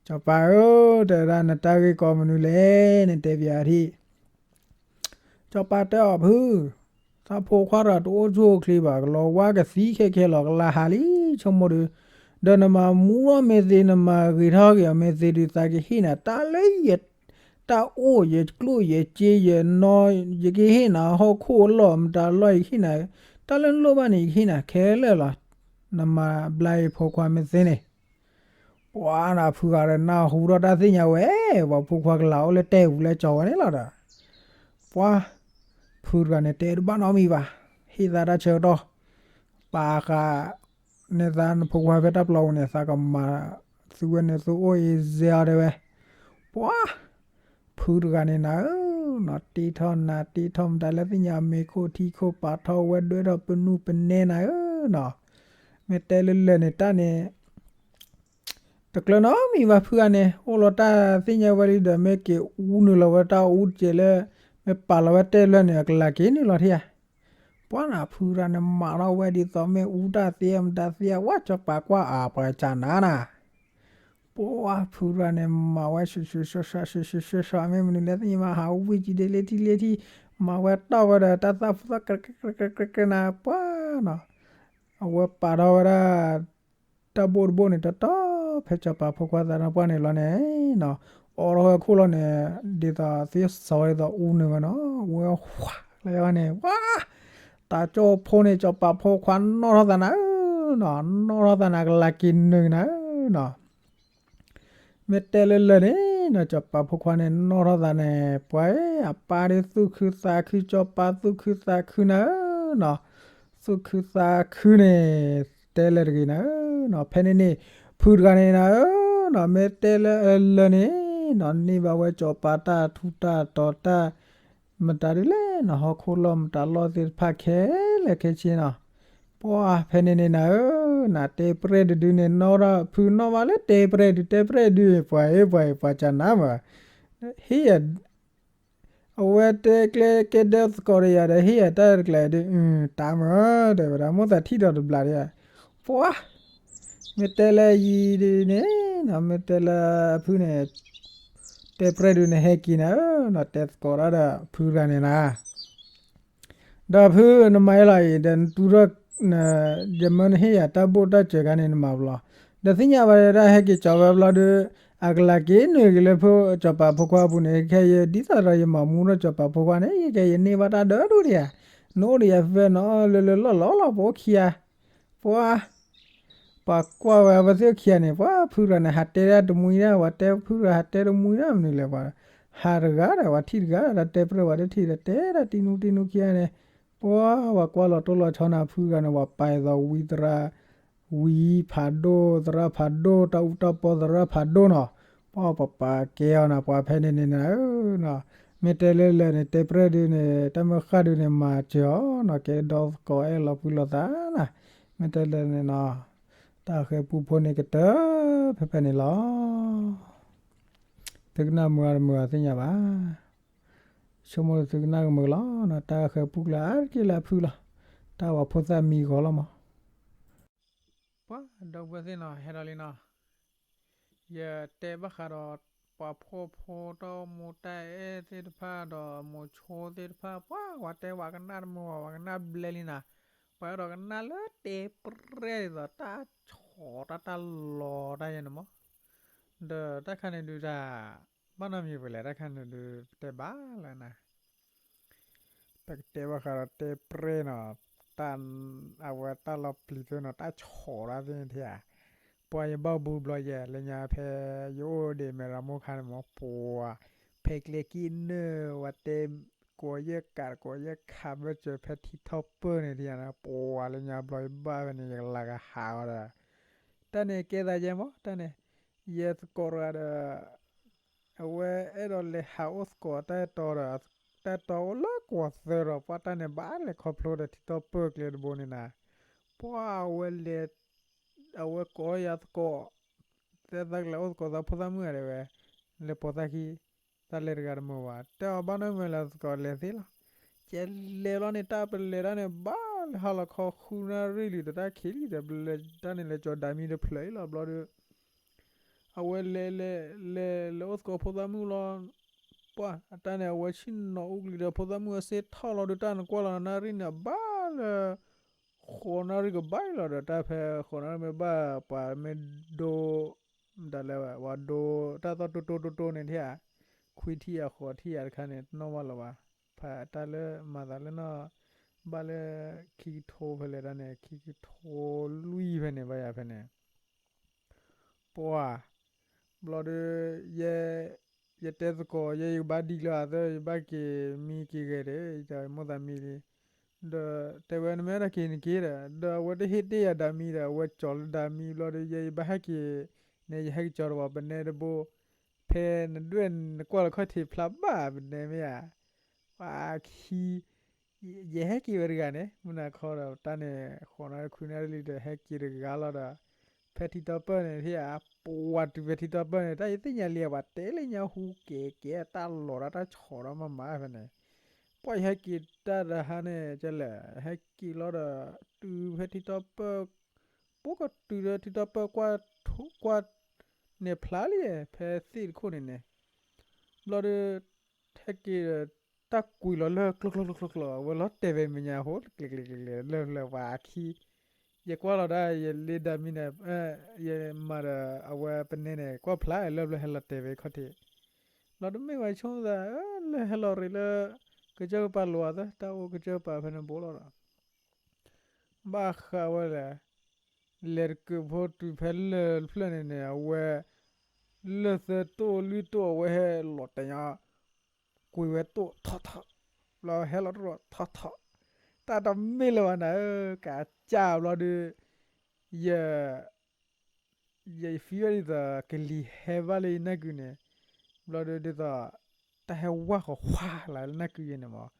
စီၤပၤဧၢ, တဲဝဲဒၣ်နတၢ်ဂ့ၢ်ကီမနုၤလဲၣ် နတဲပၠးထံၣ် စီၤပၤတဲအီၤဖု, သးဖိခွါတဂၤတအိၣ်ဆူၣ်အိၣ်ချ့ဘၣ် ကလီၤဝါကသံခဲခဲလီၤ ကလၤဟးလံ ဆိကမိၣ်ဒီး, ဒီးနမၤမူထီၣ်မ့ၢ်သ့ နမၤဂ့ၤထီၣ်က့ၤအီၤမ့ၢ်သ့ဒီး သးကဟ့ၣ်နၤတၢ်လၢယ တၢ်အိၣ်ယကျိၣ်ယစ့ယနီၢ် ယကဟ့ၣ်နၤဟီၣ်ခိၣ်အလီၢ်မတၤလီၢ် ယကဟ့ၣ်နၤ တၢ်လၢနလိၣ်ဘၣ်န့ၣ် ယကဟ့ၣ်နၤခဲလၢာ်လီၤ. နမၤဘျါယဖိခွါမ့ၢ်သ့န့ၣ် ပှၤနၤဖုဂၤဒီးနၢ်ဟူထီၣ်တၢ်သ့ၣ်ညါဝဲ, ပှၤဖိခွါကလၤအိၣ်လၢတဲပူၤလၢကၠီၤဝဲန့ၣ်လီၤဒီး, ပှၤ ဖုတဂၤန့ၣ်တဲတဘၣ်နီတမံၤဘၣ်, ဟ့ၣ်သးတၢ်ဆၢကတီၢ်, ပာ်ဃာ် န့ၢ်သးနဖိခွါဖဲတၢ်ပျီပူၤန့ၣ် သးကမၤ သုဝဲန့ၣ်သုအိၣ်အံၤစဲအီၤတဲဝဲ, ပှၤ ဖုတဂၤန့ၣ်နၤဧၢ, နီၢ်တ့ထီၣ်နၤတ့ထီၣ်မတၤလၢသ့ၣ်ညါ မ့ၤခိၣ်ထံခိၣ်ပာ်ထီၣ်ဝဲဒွဲၣ်ထီၣ်ပနူၢ်ပနဲနၤဧၢနီၤ, မ့ၢ်တဲလၢလၢာ်န့ၣ်တၢ်န့ၣ် တကျၢၤနီတမံၤဘၣ်ဖုဂၤန့ၣ် အိၣ်လီၤတၢ်သ့ၣ်ညါဝဲလံဒီး မ့ၢ်က့ၤအူနုာ်လီၤဝဲတၢ်အူတကဲးလၢ မ့ၢ်ပာ်လီၤဝဲတဲလွဲၢ်န့ၣ် အကလၤက့ၤနုာ်လီၤထံၣ်ဧါ. ပှၤနၤဖုဂၤန့ၣ် မၤထီၣ်ဝဲဒ်သိးမ့ၢ်အူတၢ်သ့မတၤသ့ ဝဲစီၤပၤကွၢ်အါပှၤကနၤနၤ ပှၤဖုဂၤန့ၣ် မၤဝဲဆှဲဆှဲဆှဲဆှဲ မ့ၢ်မနုၤလဲၣ်သ့ၣ်ညါမး ဟးဝံၣ်ကံဒဲးလ့ထံလ့ထံ မၤဝဲတီၢ်ဝဲဒီး တၢ်သၣ်ဖိသၣ်ကရၢကရၢကရၢကရၢနၤ ပှၤနီၤ အဝဲပာ်ထီၣ်ဝဲဒၣ် တၢ်ဘိၣ်တဘိၣ်န့ၣ် တီတီဖဲစီၤပၤဖိခွါသးနီၢ်ပှၢ်န့ၣ်လီၤန့ၣ်နီၤ, အိးထီၣ်ဝဲခိၣ်လီၤန့ၣ် ဒ်သိးသ့စီဝဲဒ်သိးအူနုာ်ဝဲနီၤ, ဝဲဝါလၢန့ၣ် ဝါ တၢ်ကၠိဖိန့ၣ် စီၤပၤဖိခွါနီၣ်ထီၣ်သးနၤဧၢနီၤ, နီၣ်ထီၣ်သးနၤ ကလၤက့ၤနုာ်နၤဧၢနီၤ မ့ၢ်တဲလၢလၢာ်န့ၣ်နီၤ စီၤပၤဖိခွါန့ၣ် နီၣ်ထီၣ်သးန့ၣ် ပှၤအပၢ်ဒ်သူၣ်ခုသးခု စီၤပၤသူၣ်ခုသးခုနၤဧၢနီၤ, သူၣ်ခုသးခုန့ၣ် တဲလၢာ်တဂ့ၤနၤဧၢနီၤ, ဖဲန့ၣ်န့ၣ် ဖုတဂၤန့ၣ်နၤဧၢနီၤ မ့ၢ်တဲလၢလၢာ်န့ၣ် နီၤ န့ၢ်ဘၣ်ဝဲစီၤပၤတၢ်ထူးတၢ်တီၤတၢ် မတၤဒုလဲၣ်နီၤ ဟီၣ်ခိၣ်လီၢ်မတၤလီၢ်သ့ၣ်တဖၣ်ခဲလၢာ်ခဲဆ့နီၤ. ပှၤဖဲန့ၣ်န့ၣ်နၤဧၢ, နတဲပြဲၢ်တဒုန့ၣ် နီၢ်ဒၣ်ဖုနီၢ်ဘၣ်လၢတဲပြဲၢ်ဒု တဲပြဲၢ်ဒု ပှၤအ့ၣ်ပှၤအံၤ ပှၤကနၣ်မး ဟ့ၣ်ယၤ အဝဲတဲကျဲကဲဒဲသကိးဒီးယၤဒီး ဟ့ၣ်ယၤတၢ်တကျဲဒု တၢ်မၢ တဲဝဲဒၣ် မိၣ်သးထံၣ်ဒီးတဘျးဒီး ပှၤ မ့ၢ်တဲလၢယံၤဒ်န့ၣ်နီၤ မ့ၢ်တဲလၢအဖုန့ၣ် တဲပြဲၢ်ဒုန့ၣ်ဟဲက့ၤနၤဧၢနီၤ တဲသကိးတၢ်ဒီးဖုတဂၤန့ၣ်နၤ ဒီးဖုနမၤအ့ၣ်လီၤအံၤ ဒီးနတူၢ်ထီၣ် ယမၢနဟ့ၣ်ယၤတၢ်ဘိၣ်တၢ်စၢၤခါန့ၣ် နမၤဘျီ ဒီးသ့ၣ်ညါဘၣ်ဒီးတၢ်ဟဲက့ၤကၠီၤဝဲဘျီဒီး အကလၤက့ၤနုာ်က့ၤလၢဖိစီၤပၤဖိခွါအပူၤန့ၣ် ခဲအံၤဒ်သိးဒီးယမၤမူထီၣ်စီၤပၤဖိခွါန့ၣ် ယကဲယန့ၢ်ဘၣ်တၢ်ဒၢဒိၣ်ဒံးဧါ, နအိၣ်ဒီးယၤဖဲဖဲနီၤ လၢလၢလီၢ်လီၢ်လီၤ ပအိၣ်ခံဂၤ, ပှၤ ပှၤကွၢ်ဝဲအဝဲသ့ၣ်အိၣ်ခံဂၤန့ၣ် ပှၤဖုရၤန့ၣ် ဟးတဲဒၣ်တမှံဒၣ် ပှၤတဲဖုရၤဟးတဲတမှံဒၣ်မနုၤလဲၣ် ပှၤ ဟးတဂၤဒီး ပှၤထံၣ်တဂၤဒီး တဲပြဲၢ်ဝဲတထံၣ်ဒီး တဲဒၣ်တံနူတံနူခံဂၤန့ၣ်, ပှၤ ပှၤကွၢ်လီၤတိၢ်လီၤဆီနၤ ဖုရၤန့ၣ် ပှၤပာ်အသးဝံသရၣ် ဝံဖးဒိၣ် သရၣ်ဖးဒိၣ် တၢ်အူတၢ်ပီသရၣ်ဖးဒိၣ်နီၤ, ပှၤပပာ်ကဲအီၤနၤ ပှၤဖဲန့ၣ်န့ၣ်နၤဧၢ, မ့ၢ်တဲလၢလၢာ်န့ၣ် တဲပြဲၢ်ဒုန့ၣ် တၢ်မုၢ်ဃၢ်ဒုန့ၣ် မၤစၢၤအီၤနီၤ ကဲဒီသကိးအဲၣ်လီၤကွံလိာ်သးနၤ, မ့ၢ်တဲလၢာ်န့ၣ်နီၤ, တၢ်ဃဲၤပူဖိန့ၣ်ကတၢၢ်ဖဲဖဲန့ၣ်လီၤ. သုကနၣ်မုာ်အါတမုာ်အါသ့ၣ်ညါဘၣ်, ဆိကမိၣ်သုကနၣ်ကမုာ်လီၤနီၤ, တၢ်ဃဲၤပူကျါအါတက့ၢ်လၢအဖုလီၤ, တၢ်ဝၤဖိသၣ်မံဂီၤလီၤမး ပှၤဒီပုၢ်ဝဲၢ်သ့ၣ်နီၤ ဟဲဒီးလံနီၤ, ယတဲဘၣ်ဃးဒီး ပှၤဖှီၣ်ဖိတၢ်အိၣ်မူတၢ်အဲၣ်သ့ၣ်တဖၣ်ဒီးမိၤဆိသ့ၣ်တဖၣ် ပှၤ ဝၤတဲဝဲကနၣ်တမုာ်ဝဲ ဝဲကနၣ်ဘျဲလံနၤ, ပှၤအဲၣ်ဒိးကနၣ်လၢတဲပြဲၢ်ဒ်သိးတၢ်ဆီၣ်တၢ်တၢ်လီၤတၢ်ယဲန့ၣ်မး, ဒီးတၢ်ခါန့ၣ်ဒုးတၢ် ဘၣ်နီတမံၤပလဲၣ် တၢ်ခါန့ၣ်ဒုး ပတဲဘၣ်လၢနၤ ပကတဲဘၣ်ဃးဒီးတဲပြဲၢ်နီၤ, တၢ် အဝဲတၢ်လီၤပျံၤသ့နီၤ တၢ်ဆီၣ်ဒၣ်သ့ၣ်န့ၣ်ထံဧါ, ပှၤယဘၣ်ဘူးဘျီယဲ လၢညါဖဲယအိၣ်ဒံးမဲၢ်ရမိၢ်ခါန့ၣ်မး ပှၤ ဖဲကျဲကံၢ်နၢ်ဝဲတဲ ကိးယဲၢ်ကး ကိးယဲၢ်ခးဘၢၣ်စၢၤဖဲထံထီၣ်ပၢၢ်န့ၣ်ထံဧါ, ပှၤလၢညါဘျီယဘၣ်ဖဲန့ၣ် ယကလၤကဟးအီၤဒီး တၢ်န့ၣ်ကဲသးယဲမး တၢ်န့ၣ် ယဲသကိးတဂၤဒီး အဝဲအဲၣ်ဒိးလဲၤဟးအိၣ်သကိးတၢ်အဲၣ်တီဒီး တၢ်အဲၣ်တီအိၣ်လၢကွီၢ်သၢဒီး ပှၤတၢ်န့ၣ်ဘၣ်လဲၤခီဖျိဒီးထံထီၣ်ပၢၢ်ကျဲတဘိန့ၣ်နၤ, ပှၤအဝဲလဲၤ အဝဲကိးယၤသကိး သဲသးကလဲၤအိၣ်သကိးသးဖိသၣ်မုၣ်ဧါတဲဝဲ, လဲၤပိာ်သးခံ တၢ်လဲၤတဂၤတမုာ်ဘၣ် တဲအီၤဘၣ်နီတမံၤလၢသကိးလဲၤသ့လီၤ, ကဲလဲၤလီၤန့ၣ် တၢ်ပလဲၤတၢ်န့ၣ် ဘၣ်လဲၤဟါလီၤခီဃုနၣ်ရံၣ်လံဒီး တၢ်ခံးလံဒီး ပလဲၤတၢ်န့ၣ်လဲၤကၠီၤဒၤမံတဖျၢၣ်အံၤလီၤ ဘျီဒီး အဝဲလဲၤလဲၤလဲၤ လဲၤအိၣ်သကိးဖိသၣ်မုၣ်လီၤ, ပှၤအတၢ်န့ၣ် အဝဲဆ့ၣ်နီၤအူကလံၤဒီးဖိသၣ်မုၣ်အစ့ထီၣ်လီၤဒီး တၢ်နကွၢ်လီၤနၣ်ရံၣ်န့ၣ် အဘၣ်လၢ ဃိးနၣ်ရံၣ်ကဘၣ်အံၤလီၤဒီး တၢ်ဖဲဃိးနၣ်ရံၣ်မ့ၢ်ဘၣ် ပှၤမ့ၢ်ဒိ မတၤလဲၣ် ပှၤဒိ တၢ်သီၣ်တိတိတိတိန့ၣ်ထံၣ်ဧါ, ခွံထံၣ်ဧါဃိးထံၣ်ဧါတခါန့ၣ် တနီၣ်ဘၣ်လၢၤဘၣ်, ဖဲတၢ်လၢမၤသးလၢနီၢ် ဘၣ်လၢ ခံကထိဖဲလဲၣ်တၢ်န့ၣ် ခံကထိလွံၢ်ဖဲန့ၣ် ဘၣ်ယၤဖဲန့ၣ် ပှၤ ဘျီဒီး ယဲ ယတဲသကိး ယဲယကဘၣ်ဒံလၢအသၢ ယဘၣ်က့ၤမံက့ၤဂဲၤဒီး ယတမိၣ်သးမံလံ, ဒီးတဲဝဲနမ့ၢ်အဲၣ်ဒိးက့ၤနက့ၤဒီး ဒီးအဝဲတဟ့ၣ်တ့ၢ်ယၤဒၤမံဒီး အဝဲကၠီၤလၢဒၤမံဘျီဒီး ယဲယဘၣ်ဟဲက့ၤ န့ၣ် ယဟဲက့ၤကၠီၤတဝီပနဲတဘိ, ဖဲနဒွဲၣ်နကွၢ်လၢခီၣ်ထံးဖျါဘၣ်ပနဲမ့ၢ်ဧါ, ပှၤခံ ယဟဲက့ၤဝဲတဂၤန့ၣ် မုၢ်နၤခီဒီး တၢ်န့ၣ် ဃိးနၣ်ရံၣ်ခွံနၣ်ရံၣ်လံဒီး ဟဲက့ၤတဂၤလီၤဒီး ဖဲထံတီၢ်ပၢၢ်န့ၣ် ဖဲအပှၤတုၤဖဲထံတီၢ်ပၢၢ်န့ၣ် တၢ်ယသ့ၣ်ညါလံ ပှၤတဲလၢညါဟူကဲကဲ တၢ်လီၤတၢ်တၢ်ဆီၣ်ဒီးမၤမၤဖဲန့ၣ် ပှၤယဟဲက့ၤတၢ်တဟါန့ၣ် ကလဲၣ် ဟဲက့ၤလီၤဒီး တုၤဖဲထံတီၢ်ပၢၢ် ပိကတုၤဒီးထံတီၢ်ပၢၢ်ကွၢ် ကွၢ် န့ၣ်ဖျါလံ ဖဲသ့ၣ်တခိၣ်န့ၣ်န့ၣ် ဘျီဒီး ဟဲက့ၤဒီး တၢ်ကွံာ်လီၤလၢကျိကျိကျိကျိ အဝဲလီၤတဲာ်ဝဲမဲာ်ညါဟိ ကျဲၤကျဲၤကျဲၤကျဲၤ လၢလၢပှၤအခံ ယကွၢ်လီၤဒၣ် ယလ့ဒၤမံန့ၣ် ယမၤဒီး အဝဲပနဲန့ၣ် ကွၢ်ဖျါလၢလၢ ဟဲလီၤတဲာ်ဝဲခီၣ်ထံး လီၤတမ့ၢ်ဝဲဆိကမိၣ်သး လၢဟဲလီၤရ့းလၢ ကစၢၢ်ကပၤလိၤအသး တၢ်အိၣ်ကစၢၢ်ကပၤဖဲန့ၣ်ဘိလီၤဒီး ဘၣ်ဃးဝဲလဲၣ် လဲၤတကုးဖိတုၤဖဲလၢၢ်တဖျၢၣ်န့ၣ်န့ၣ် အဝဲ လၢၢ်သၢတိၢ်လွံၢ်တိၢ် အဝဲဟဲလီၤတဲာ်ညါ ကွံာ်ဝဲတိၢ်ထီၣ်ထီၣ် လီၤဟဲလီၤတိၢ်ထီၣ်ထီၣ် တၢ်တမ့ၢ်လၢၤဘၣ်နၤဧၢ ကးစၢ်ဘျီဒီး ယ ယ ယ feel ဝဲဒ်သိး ကလံၤဟဲဘၣ်လၢယနၢ်ကုန့ၣ် ဘျီဒီးဒ်သိး တၢ်ဟဲဝါဃီၤဝါလၢနၢ်ကုယဲန့ၣ်မး,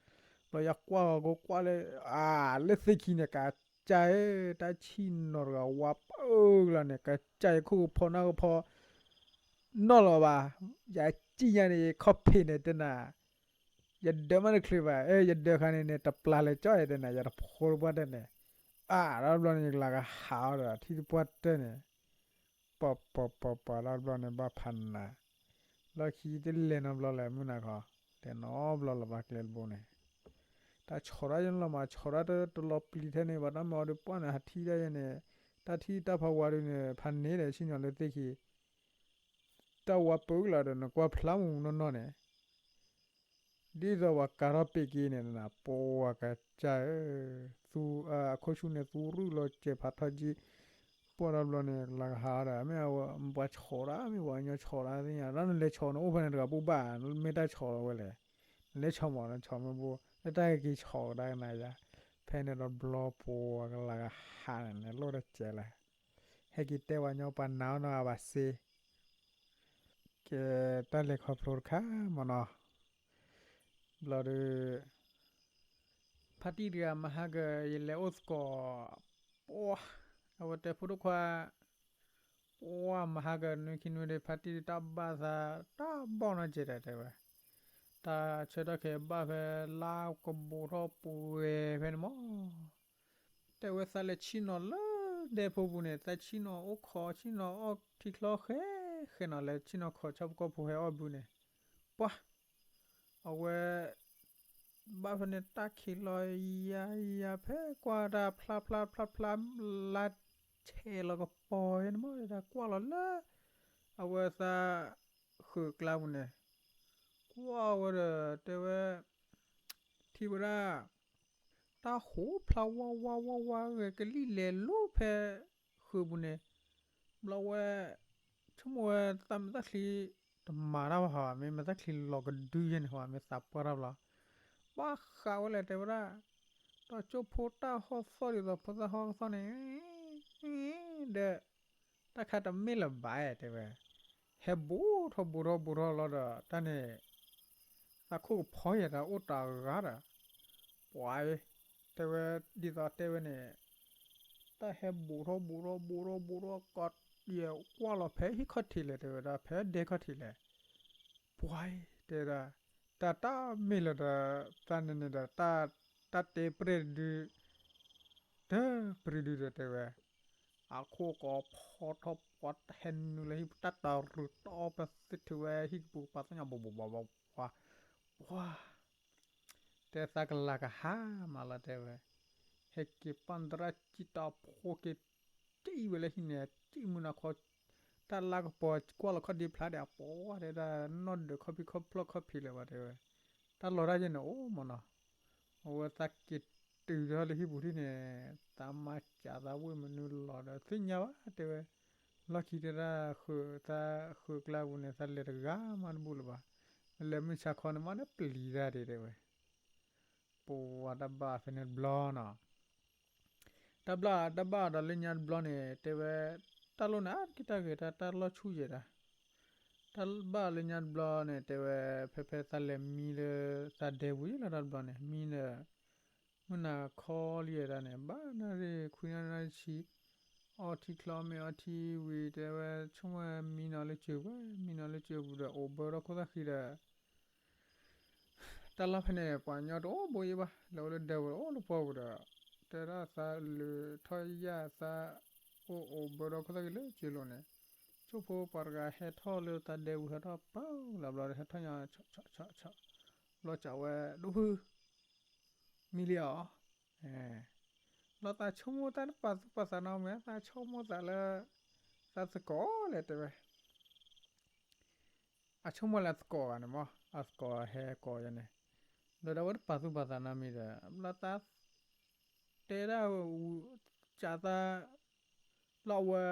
ဘျီယကွၢ်ဃီၤကိးကွၢ်လၢ အါ လၢသ့ၣ်ခံန့ၣ် ကးကၢ်ဧၢ, တၢ်ဆံၣ်နီၤတဂၤဝါပၢၢ်ကလါန့ၣ် ကးကၢ်ယခိၣ်ကဖီနၢ်ကဖီ နီၢ်လီၤဘၣ်, ယစံၣ်ညါန့ၣ် ယခီၣ်ဖံးန့ၣ်တဲနၤ, ယဒၢမးတချုးဘၣ်, အဲ ယဒၢခါန့ၣ်န့ၣ် တပျၢ်လဲၤကၠီၣ်ယဲတဲနၤ, ယတဖိတပှၢ်တၢၢ်န့ၣ်, အါ ဒီးဘျီန့ၣ် ယကလၤကဟးအီၤဒီး ထံတပှၢ်တၢၢ်န့ၣ် ပီၤပီၤပီၤပီၤ ဒီးဘျီန့ၣ် ဘၣ်ဖးနး, လီၢ်ခံတလဲၤနီတဘျီလၢၤ မုၢ်နၤခီ, လဲၤနီတဘျီလၢၤဘၣ်ကျဲတဘိန့ၣ်, တၢ်ဆီၣ်တၢ်ယဲန့ၣ်လီၤမး, ဆီၣ်တၢ်တလီၤပျံၤထဲန့ၣ် ဘၣ်တၢ်မၤအီၤဒီးပှၢ်န့ၣ် ဟးထံၣ်တၢ်ယဲန့ၣ်, တၢ်ထံၣ်တၢ်ဖးဝါဒုန့ၣ် ဖးန့ၢ်ဒီးဆံၣ်နီၤလၢသ့ၣ်ခံ, တၢ်ဝါပၢၢ်ကလါဒီး နကွၢ်ဖျါမူးမူးနီၢ်နီၢ်န့ၣ် ဒ်သိးပှၤကၤထီၣ်ပ့းက့န့ၣ် ပှၤကစၢ်ဧၢ, သူ အခိၣ်ဆူၣ်န့ၣ် သူရုၢ်လီၤစဲးဖးထီၣ်ကံ, ပှၢ်ဒီးဘျီန့ၣ် ကလၤကဟးဒီး မ့ၢ်အဝဲပှၤဆီၣ်ဒၣ် မ့ၢ်ပှၤကညီဆီၣ်ဒၣ်သ့ၣ်ညါ ဒီးနလဲၤဆီၣ်နအိၣ်ဖဲန့ၣ်တဂၤပူၤဘၣ်, မ့ၢ်တၢ်ဆီၣ်ဝဲလဲၣ်, နလဲၤဆီၣ်မး နဆီၣ်မ့ၢ်ဘိ လၢတၢ်က့ၤဆီၣ်ကဒါကနၤယါ, ဖဲန့ၣ်ဒီးဘျီပှၤကလၤကဟးန့ၣ် နလိၣ်တစဲးလဲၣ်, ဟဲက့ၤတဲပှၤညီပှၤနၤအီၤနီၤအဘၣ်စ့ ကဲ တၢ်လဲၤခီဖျိတခါမ့ၢ်နီၤ, ဘျီဒီး ဖါတံၢ်တဂၤမဟါက ယလဲၤအိၣ်သကိး, ပှၤ, အဝဲတဲဖိဒိၣ်ခွါ, ပှၤမဟါကနွံခံနွံဒီး ဖါတံၢ်တၢ်ဘၣ်သး တၢ်ဘီၣ်နီၢ်ကဲးတၢ်တဲဝဲ, တၢ်ဆၢထီၣ်ခဲဘၣ်ဖဲလါကဘူးထီၣ်ပှဲၤဖဲန့ၣ်မး တဲဝဲသးလဲၤဆံၣ်နီၤလၢဒဲဖိပူၤန့ၣ် သးဆံၣ်နီၤအိၣ်ခိးဆံၣ်နီၤအီၣ်ထံချီဃဲဃဲနီၤ လဲၤဆံၣ်နီၤခိးဆၣ်ဖိကီၢ်ဖိဟဲအီၣ်ဘုန့ၣ်, ပှၤ, အဝဲ ဘၣ်ဖဲန့ၣ်တၢ်ခံးလီၤယါယါဖဲကွၢ်တၢ်ဖျါဖျါဖျါဖျါ လါဆဲးလီၤကပီၤန့ၣ်မး တၢ်ကွၢ်လီၤလၢ အဝဲသး ဃုာ်ကျါပူၤန့ၣ်, ကွၢ်ဝဲဒီးတဲဝဲ ထံၣ်ဝဲဒၣ် တၢ်ဟိးဖျါဝါဝါဝါဝါဂဲၤကလံၣ်လဲၤလိၤဖဲ ဃုာ်ပူၤန့ၣ်, ဘျီဝဲ ဆိကမိၣ်ဝဲသးမ့ၢ်သၣ်ချံ တမၤတၢ်ဘၣ်ဟီ မ့ၢ်မ့ၢ်သၣ်ချံလီၤကဒုယဲန့ၣ်ဟီ မ့ၢ်သးပှၢ်တၢ်ဘျီ, ဘၣ်ဃးဝဲလဲၣ်တဲဝဲဒၣ်, ဒီးကၠိဖိတၢ်ဟီၣ်သီၣ်ဒ်သိးဖိသၣ်ဟီၣ်ကသီၣ်န့ၣ် ဒီး တၢ်ခါတမ့ၢ်လၢၤဘၣ်တဲဝဲ, ဟဲဘူးထီၣ်ဘူးထီၣ်ဘူးထီၣ်လီၤဒီး တၢ်န့ၣ် သးခိၣ်ကဖီယဲၢ်တၢ်အိၣ်တၢ်ဂၤဒီး ပှၤအံၤ တဲဝဲ ဒ်သိးတဲဝဲန့ၣ် တၢ်ဟဲဘူးထီၣ်ဘူးထီၣ်ဘူးထီၣ်ဘူးထီၣ်ကီး ယကွၢ်လီၤဖဲဟံၣ်ခီၣ်ထံးလဲၣ်တဲဝဲဒၣ် ဖဲဒဲခီၣ်ထံးလဲၣ် ပှၤအံၤ တဲဝဲဒၣ် တၢ်တၢ်မ့ၢ်လၢၤဒီး တၢ်န့ၣ်န့ၣ်ဒီး တၢ်တဲပြဲၢ်တဒု တပြံဒုဒီးတဲဝဲ, အခိၣ်ကီးဖီထီၣ်ပှၤဟဲနုာ်လၢဟံၣ်ပူၤ တၢ်တရူးတီပသ့ၣ်ထုးဝဲဟံၣ်ကပူၤ ပှၤသ့ၣ်ညါ ဘီဘီဘီဘီဘီ, ပှၤ တဲသးကလၤကဟါမးလီၤတဲဝဲ, ဟဲက့ၤပာ်သရၣ်စံၣ်တီဖိက့ၤ စံၣ်ဝဲလၢဟံၣ်န့ၣ် စံၣ်မုၢ်နၤခီ, တၢ်လါကပီၤကွၢ်လီၤခီၣ်ဒ့ဖျါဒီး အပှၤတဲဒၣ် နီၢ်ဒၢးခီၣ်ဖံးခီၣ်ဖျီၣ်ခီၣ်ဖံးလၢၤဘၣ်တဲဝဲ, တၢ်လီၤတၢ်ယဲၢ်န့ၣ်အိၣ်မးနီၤ, အဝဲသးက့ၤတုၤထီၣ်လၢဟံၣ်ပူၤထံၣ်န့ၣ်, သးမါစးသးဝ့ၢ်မနုၤလီၤဒီးသ့ၣ်ညါဘၣ်တဲဝဲ, လီၢ်ခံတဲဒၣ်ဃုာ်သးဃုာ်ကျါပူၤန့ၣ် သးလဲၤတဂၤမးတဘူၣ်လၢၤဘၣ်, လဲၤမုၢ်ဆါခီန့ၣ်မးန့ၣ်ပျံၤတၢ်ဒံးတဲဝဲ, ပှၤတၢ်ဘၣ်ဖဲန့ၣ်တဘျီနီၤ တၢ်ဘျၣ်တၢ်ဘၣ်ဒီးလၢညါတဘျီန့ၣ် တဲဝဲ, တၢ်လိၣ်န့ၣ်အါတက့ၢ်တၢ်ဂ့ၤတၢ်တၢ်လီၢ်ဆူၣ်ယဲၢ်တၢ်, တၢ်ဘၣ်လၢညါတဘျီန့ၣ် တဲဝဲ, ဖဲဖဲသးလဲၤမံလၢသးဒဲပူၤယဲၢ်လီၤတၢ်တဘျီန့ၣ် မံဒီး, မုၢ်နၤခီလံယဲၢ်တၢ်န့ၣ် ဘၣ်နၣ်ရံၣ်ခွံနၣ်ရံၣ်ဆံ, အီထံချီမ့ၢ်အီထံဝံၤ တဲဝဲဆိကမိၣ်ဝဲမံနီၤလၢစၢၤပူၤ, မံနီၤလၢစၢၤပူၤဒီး အိၣ်ဘၢထီၣ်ခိၣ်သၣ်ဃံဒီး တၢ်လီၢ်ဖဲန့ၣ် ပှၤကညီတအိၣ်ဘိယဲၢ်ဘၣ်, လဲၤအိၣ်လၢဒဲပူၤအိၣ်လၢပှၢ်ပူၤဒီး, တဲဒၣ်သးလုာ်ထီၣ်ယၣ်သး, အိၣ်အိၣ်ဘၢဒီးခိၣ်သၣ်က့ၤလၢကၠ့လိၤန့ၣ်, ကၠိဖိပှၤတဂၤဟဲထီၣ်လၢသးဒဲပူၤဟဲထီၣ်ပၢလၢဘျီဒီး ဟဲထီၣ်ညါ, ဘျီစးဝဲဒိၣ်ဖု, မံလံအီၤ, ဘျီသးဆိကမိၣ်တၢ်တပာ်သူၣ်ပာ်သးနီတမံၤ သးဆိကမိၣ်သးလၢ, သးသကိးလဲၣ်တဲဝဲ အဆိကမိၣ်လၢအသကိးဂၤန့ၣ်မး အသကိးဟဲကိးယဲန့ၣ်, ဘျီဒီးအဝဲတပာ်သူၣ်ပာ်သးနီတမံၤဒီး ဘျီသး, တဲဒၣ်, စးသး, လီၤဝဲ,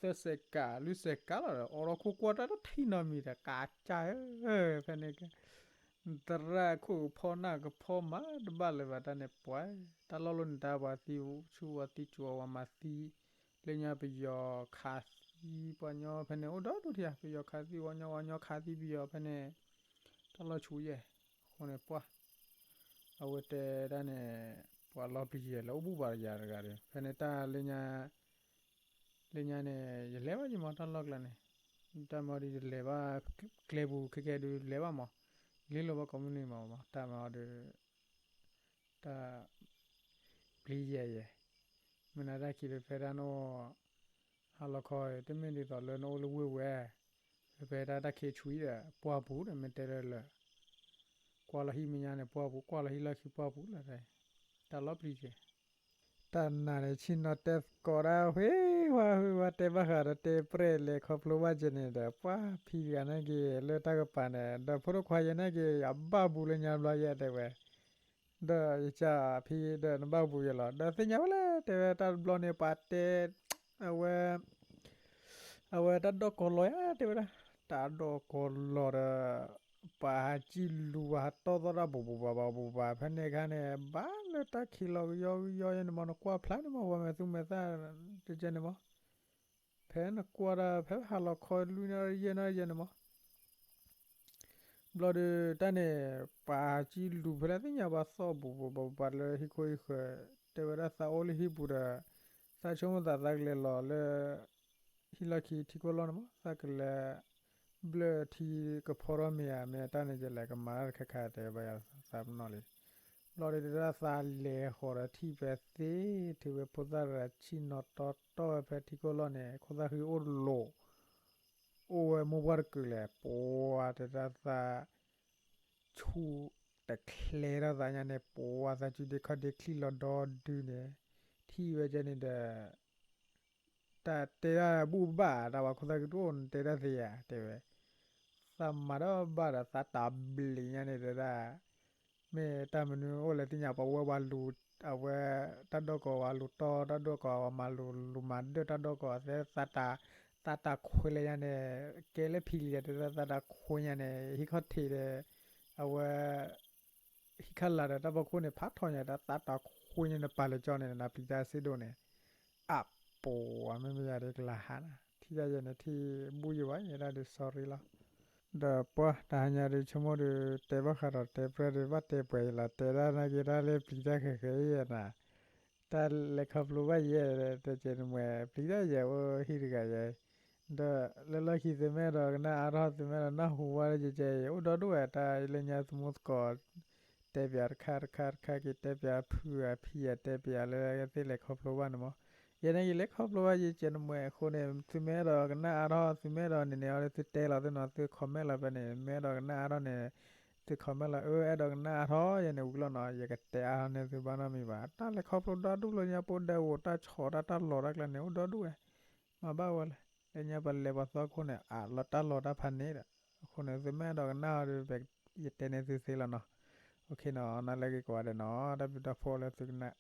သၢစဲးကး လွံၢ်စဲးကးလီၤဒီး အိးထီၣ်ခိၣ်ကွၢ်တၢ်တထံၣ်နီတမံၤဒီး ကးကၢ်ဧၢ, ဖဲန့ၣ်, သရၣ်ခိၣ်ကဖီနၢ်ကဖီမၤတဘၣ်လၢၤဘၣ်တၢ်န့ၣ်ပှၤ, တၢ်လီၢ်လီၤန့ၣ်တၢ်ပှၤသံဆူၣ်ဝဲသံစူၤဝဲမၤသံ, လၢညါပယီၤခး ပှၤညီဖဲန့ၣ်အိၣ်ဒီဒူၣ်ထံဧါ, ပယီၤခးသံဝီညီ, ဝီညီခးသံပယီၤဖဲန့ၣ်, တၢ်လီၢ်ဆူယဲၢ်, အဃိန့ၣ်ပှၢ်, အဝဲတဲဒၣ်န့ၣ်, ပှၤလီၤပျံၤယဲၢ်လၢအိၣ်ဘူၣ်ဘၣ်ယၤတဂၤဒီး ဖဲန့ၣ်တၢ်လၢညါ, လၢညါန့ၣ် ယလဲၤဘၣ်ယမီၤတၢ်လီၢ်ကျါန့ၣ်, တၢ်မီၤဒီးယလဲၤဘၣ်, ကျဲပူၤခဲကဲဒုးလဲၤဘၣ်မီၤ, လ့လိာ်ဘၣ်ကိးမုၢ်နံၤမီၤမီၤ, တၢ်မီၤဒီး တၢ်ပျံၤယဲၢ်ယဲၢ်, မ့ၢ်နတၢ်ခံဒီးဖဲတၢ်နအိၣ်, ဟါလီၤခီ တမ့ၢ်ဒ်သိးလၢနအိၣ်လၢဝ့ၢ်ဝဲ, ဖဲဖဲတၢ်တၢ်ခံးဆူအံၤဒီး ပှၢ်ပူၤဒီး မ့ၢ်တဲလၢလၢ, ကွၢ်လီၤဟံၣ်မဲာ်ညါန့ၣ် ပှၢ်ပူၤ, ကွၢ်လီၤဟံၣ်လီၢ်ခံပှၢ်ပူၤလီၤ, တၢ်လီၤပျံၤကဲ တၢ်နာ်န့ၣ် ဆ့ၣ်နီၤတဲသကိးဒၣ် ဝ့ၢ်ဝါဝ့ၢ်ဝါ တဲဘၣ်ဃးဒီးတဲပြဲၢ်လဲၤခီဖျိဘၣ်ကဲန့ၣ်ဒီး ပှၢ်ဖံးတဂၤန့ၣ်က့ၤလၢတၢ်ကပၤန့ၣ် ဒီးဖိဒိၣ်ခွါယဲန့ၣ်က့ၤ ယဘၣ်ဘူးလၢညါဘျီယဲတဲဝဲ, ဒီးယကဖံးဒီးနဘၣ်ဘူးယဲလီၤ ဒီးသ့ၣ်ညါဝဲလဲၣ် တဲဝဲတၢ်တဘျီန့ၣ် ပှၤတဲ, အဝဲ အဝဲတၢ်ဒိၣ်ကီၤလီၤယါ တဲဝဲဒၣ်, တၢ်ဒိၣ်ကီၤလီၤဒီး ပှၤဟးကံၣ်လူၤ ပှၤဟးတီၢ်သီၣ်တၢ်ဘူးဘူးဘၣ်ဘူးဘူးဘၣ် ဖဲန့ၣ်အခါန့ၣ် ဘၣ်လၢတၢ်ခံးလီၤကယီကယီယဲန့ၣ်မီၤ နကွၢ်ဖျါန့ၣ်မီၤ ပှၤမဲာ်သူမဲာ်သၣ်တကဲန့ၣ်မီၤ, ဖဲနကွၢ်ဒီး ဖဲဟးလီၤခီလွံၢ်နၣ်ရံၣ်ယဲၢ်နၣ်ရံၣ်ယဲန့ၣ်မီၤ ဘျီဒီးတၢ်န့ၣ် ပှၤဟးကံၣ်လူၤဖဲလဲၣ်သ့ၣ်ညါ ပှၤသီၣ်ဘူးဘူးဘၣ်ဘူးဘၣ်လၢဟံၣ်ခိၣ်ဟံၣ်ဃၢၤ, တဲဝဲဒၣ်သးအိၣ်လၢဟံၣ်ပူၤဒီး သးဆိကမိၣ်သးသးကလဲၤလီၤလၢ ဟံၣ်လီၢ်ခံထံကီၢ်လီၢ်န့ၣ်မီၤ သးကလဲၤ ဘျၢၣ်ထံကဖီထီၣ်မ့ၢ်ဧါ မ့ၢ်တၢ်န့ၣ် ယလဲၤကမၤတၢ်တခါခါတဲဘၣ်ယၤသးပနီၣ်လံ, ဘျီဒီးတၢ်သးလဲၤဃီၤဒီးထံၣ်ဖဲသ့ၣ် ထုးဝဲဖိသၣ်တဂၤဆ့ၣ်နီၤတီတီဝဲဖဲထံကီၢ်လီၢ်န့ၣ် ခိၣ်သၣ်ဃံအိၣ်လိၤ အိၣ်ဝဲမိၢ်ပှၢ်တကုာ်လဲၣ် ပှၤတဲတၢ်သး ဆူၣ်တချဲထီၣ်သးညါန့ၣ် ပှၤသးစုဒ့ခီၣ်ဒ့ချံၣ်လီၤဒီဒုန့ၣ် ထံၣ်ဝဲကဲန့ၣ်ဒီး တၢ်တဲဒၣ်ဘူၣ်ဘၣ် တၢ်ဝဲခိၣ်သၣ်ဃံတအိၣ်နတဲတၢ်သ့ဧါ တဲဝဲ သးမၤဒီးဘၣ်ဒီးသးတၢ်ဘျံးညါန့ၣ်တဲဒၣ် မ့ၢ်တၢ်မနုၤအိၣ်လဲၣ်သ့ၣ်ညါ ပှၤဝဲပှၤလူၤ အဝဲ တၢ်ဒိၣ်ကီၤဝဲလူၤတီ တၢ်ဒိၣ်ကီၤဝဲမၤလူၤ လူၤမၤဒၢၣ်တၢ်ဒိၣ်ကီၤ သဲသးတၢ် သးတၢ်ခွဲးလၢညါန့ၣ် ကဲလၢဖံလံၤတဲဒၣ်သးတၢ်ခွဲးညါန့ၣ် ဟံၣ်ခီၣ်ထံးဒီး အဝဲ ဟံၣ်ခါလာ်ဒီးတၢ်ဖီခိၣ်န့ၣ် ဖးထီညါ တၢ်သးတၢ်ခွဲးညါန့ၣ် ပာ်လၢကၠီန့ၣ် နပျံၤတၢ်စ့ဒိၣ်န့ၣ် အပူၤ မ့မ့ၢ်ယၤဒ်ကလၤဟါနၤ ထံၣ်တၢ်ယဲန့ၣ် ထံၣ်ဘူၣ်ယံၤဘၣ် ယဲဒၣ်ဒ် sorry လီၤ. ဒီးပှၢ်တဟါညါဒ်ဆိကမိၣ်ဒီး တဲဘၣ်ဃးဒီးတဲပြဲၢ်ဒီး ဘၣ်တဲပှဲၤယလီၤ တဲဒၣ်နာ်က့ၤတၢ်လၢပျံၤတၢ်ဃဲၤဃဲၤယဲနၤ တၢ်လဲၤခီဖျိဘၣ်ယဲ တကဲးနမဲာ် ပျံၤတၢ်ယဲအိၣ်ဟံၣ်တဂၤယဲ ဒီးလၢလီၢ်ခံသုမ့ၢ်အဲၣ်ဒိးကနၣ်အါထီၣ် သုမ့ၢ်အဲၣ်ဒိးနၢ်ဟူဝဲလၢယကဲ ယအိၣ်ဒီဒူၣ်ဝဲ တၢ်လၢညါသမူသကိး တဲပၠးတခါတခါတခါက့ၤ တဲပၠးဖုအဖံအတဲပၠးလၢသ့ၣ်လဲၤခီဖျိဘၣ်န့ၣ်မီၤ ယဲန့ၣ်က့ၤလဲၤခီဖျိဘၣ်ယကဲးနမဲာ်အဃိန့ၣ် သုမ့ၢ်အဲၣ်ဒိးကနၣ်အါထီၣ် သုမ့ၢ်အဲၣ်ဒိးန့ၣ်န့ၣ် အီၤလၢသုတဲလီၤသုနီၤ သု comment လီၤဖဲန့ၣ် မ့ၢ်အဲၣ်ဒိးကနၣ်အါထီၣ်န့ၣ် သု comment လီၤ အၢ အဲၣ်ဒိးကနၣ်အါထီၣ်ယဲန့ၣ်ဝံၤလီၤနီၤ ယကတဲအါထီၣ်န့ၢ်သုဘၣ်နီတမံၤဘၣ် တၢ်လဲၤခီဖျိဒီဒူၣ်လၢညါပအိၣ်ဒီးအိၣ်တၢ်ဆီၣ်တၢ်တၢ်လီၤတၢ်ကျါန့ၣ် အိၣ်ဒီဒူၣ်ဝဲ မၤဘၣ်ဝဲလဲၣ် လၢညါပလဲၤပှၤသီခိၣ်န့ၣ် အလီၤတၢ်လီၤတၢ်ဖးန့ၣ်ဒီး အဃိန့ၣ် သုမ့ၢ်အဲၣ်ဒိးကနၣ်အီၤဒီး ယတဲန့ၢ်သုသ့လီၤနီၤ okay နီၤ နလၢက့ၤကိးဂၤဒဲးနီၤ တၢ်ဘျုးတၢ်ဖှိၣ်လၢသုကနၣ်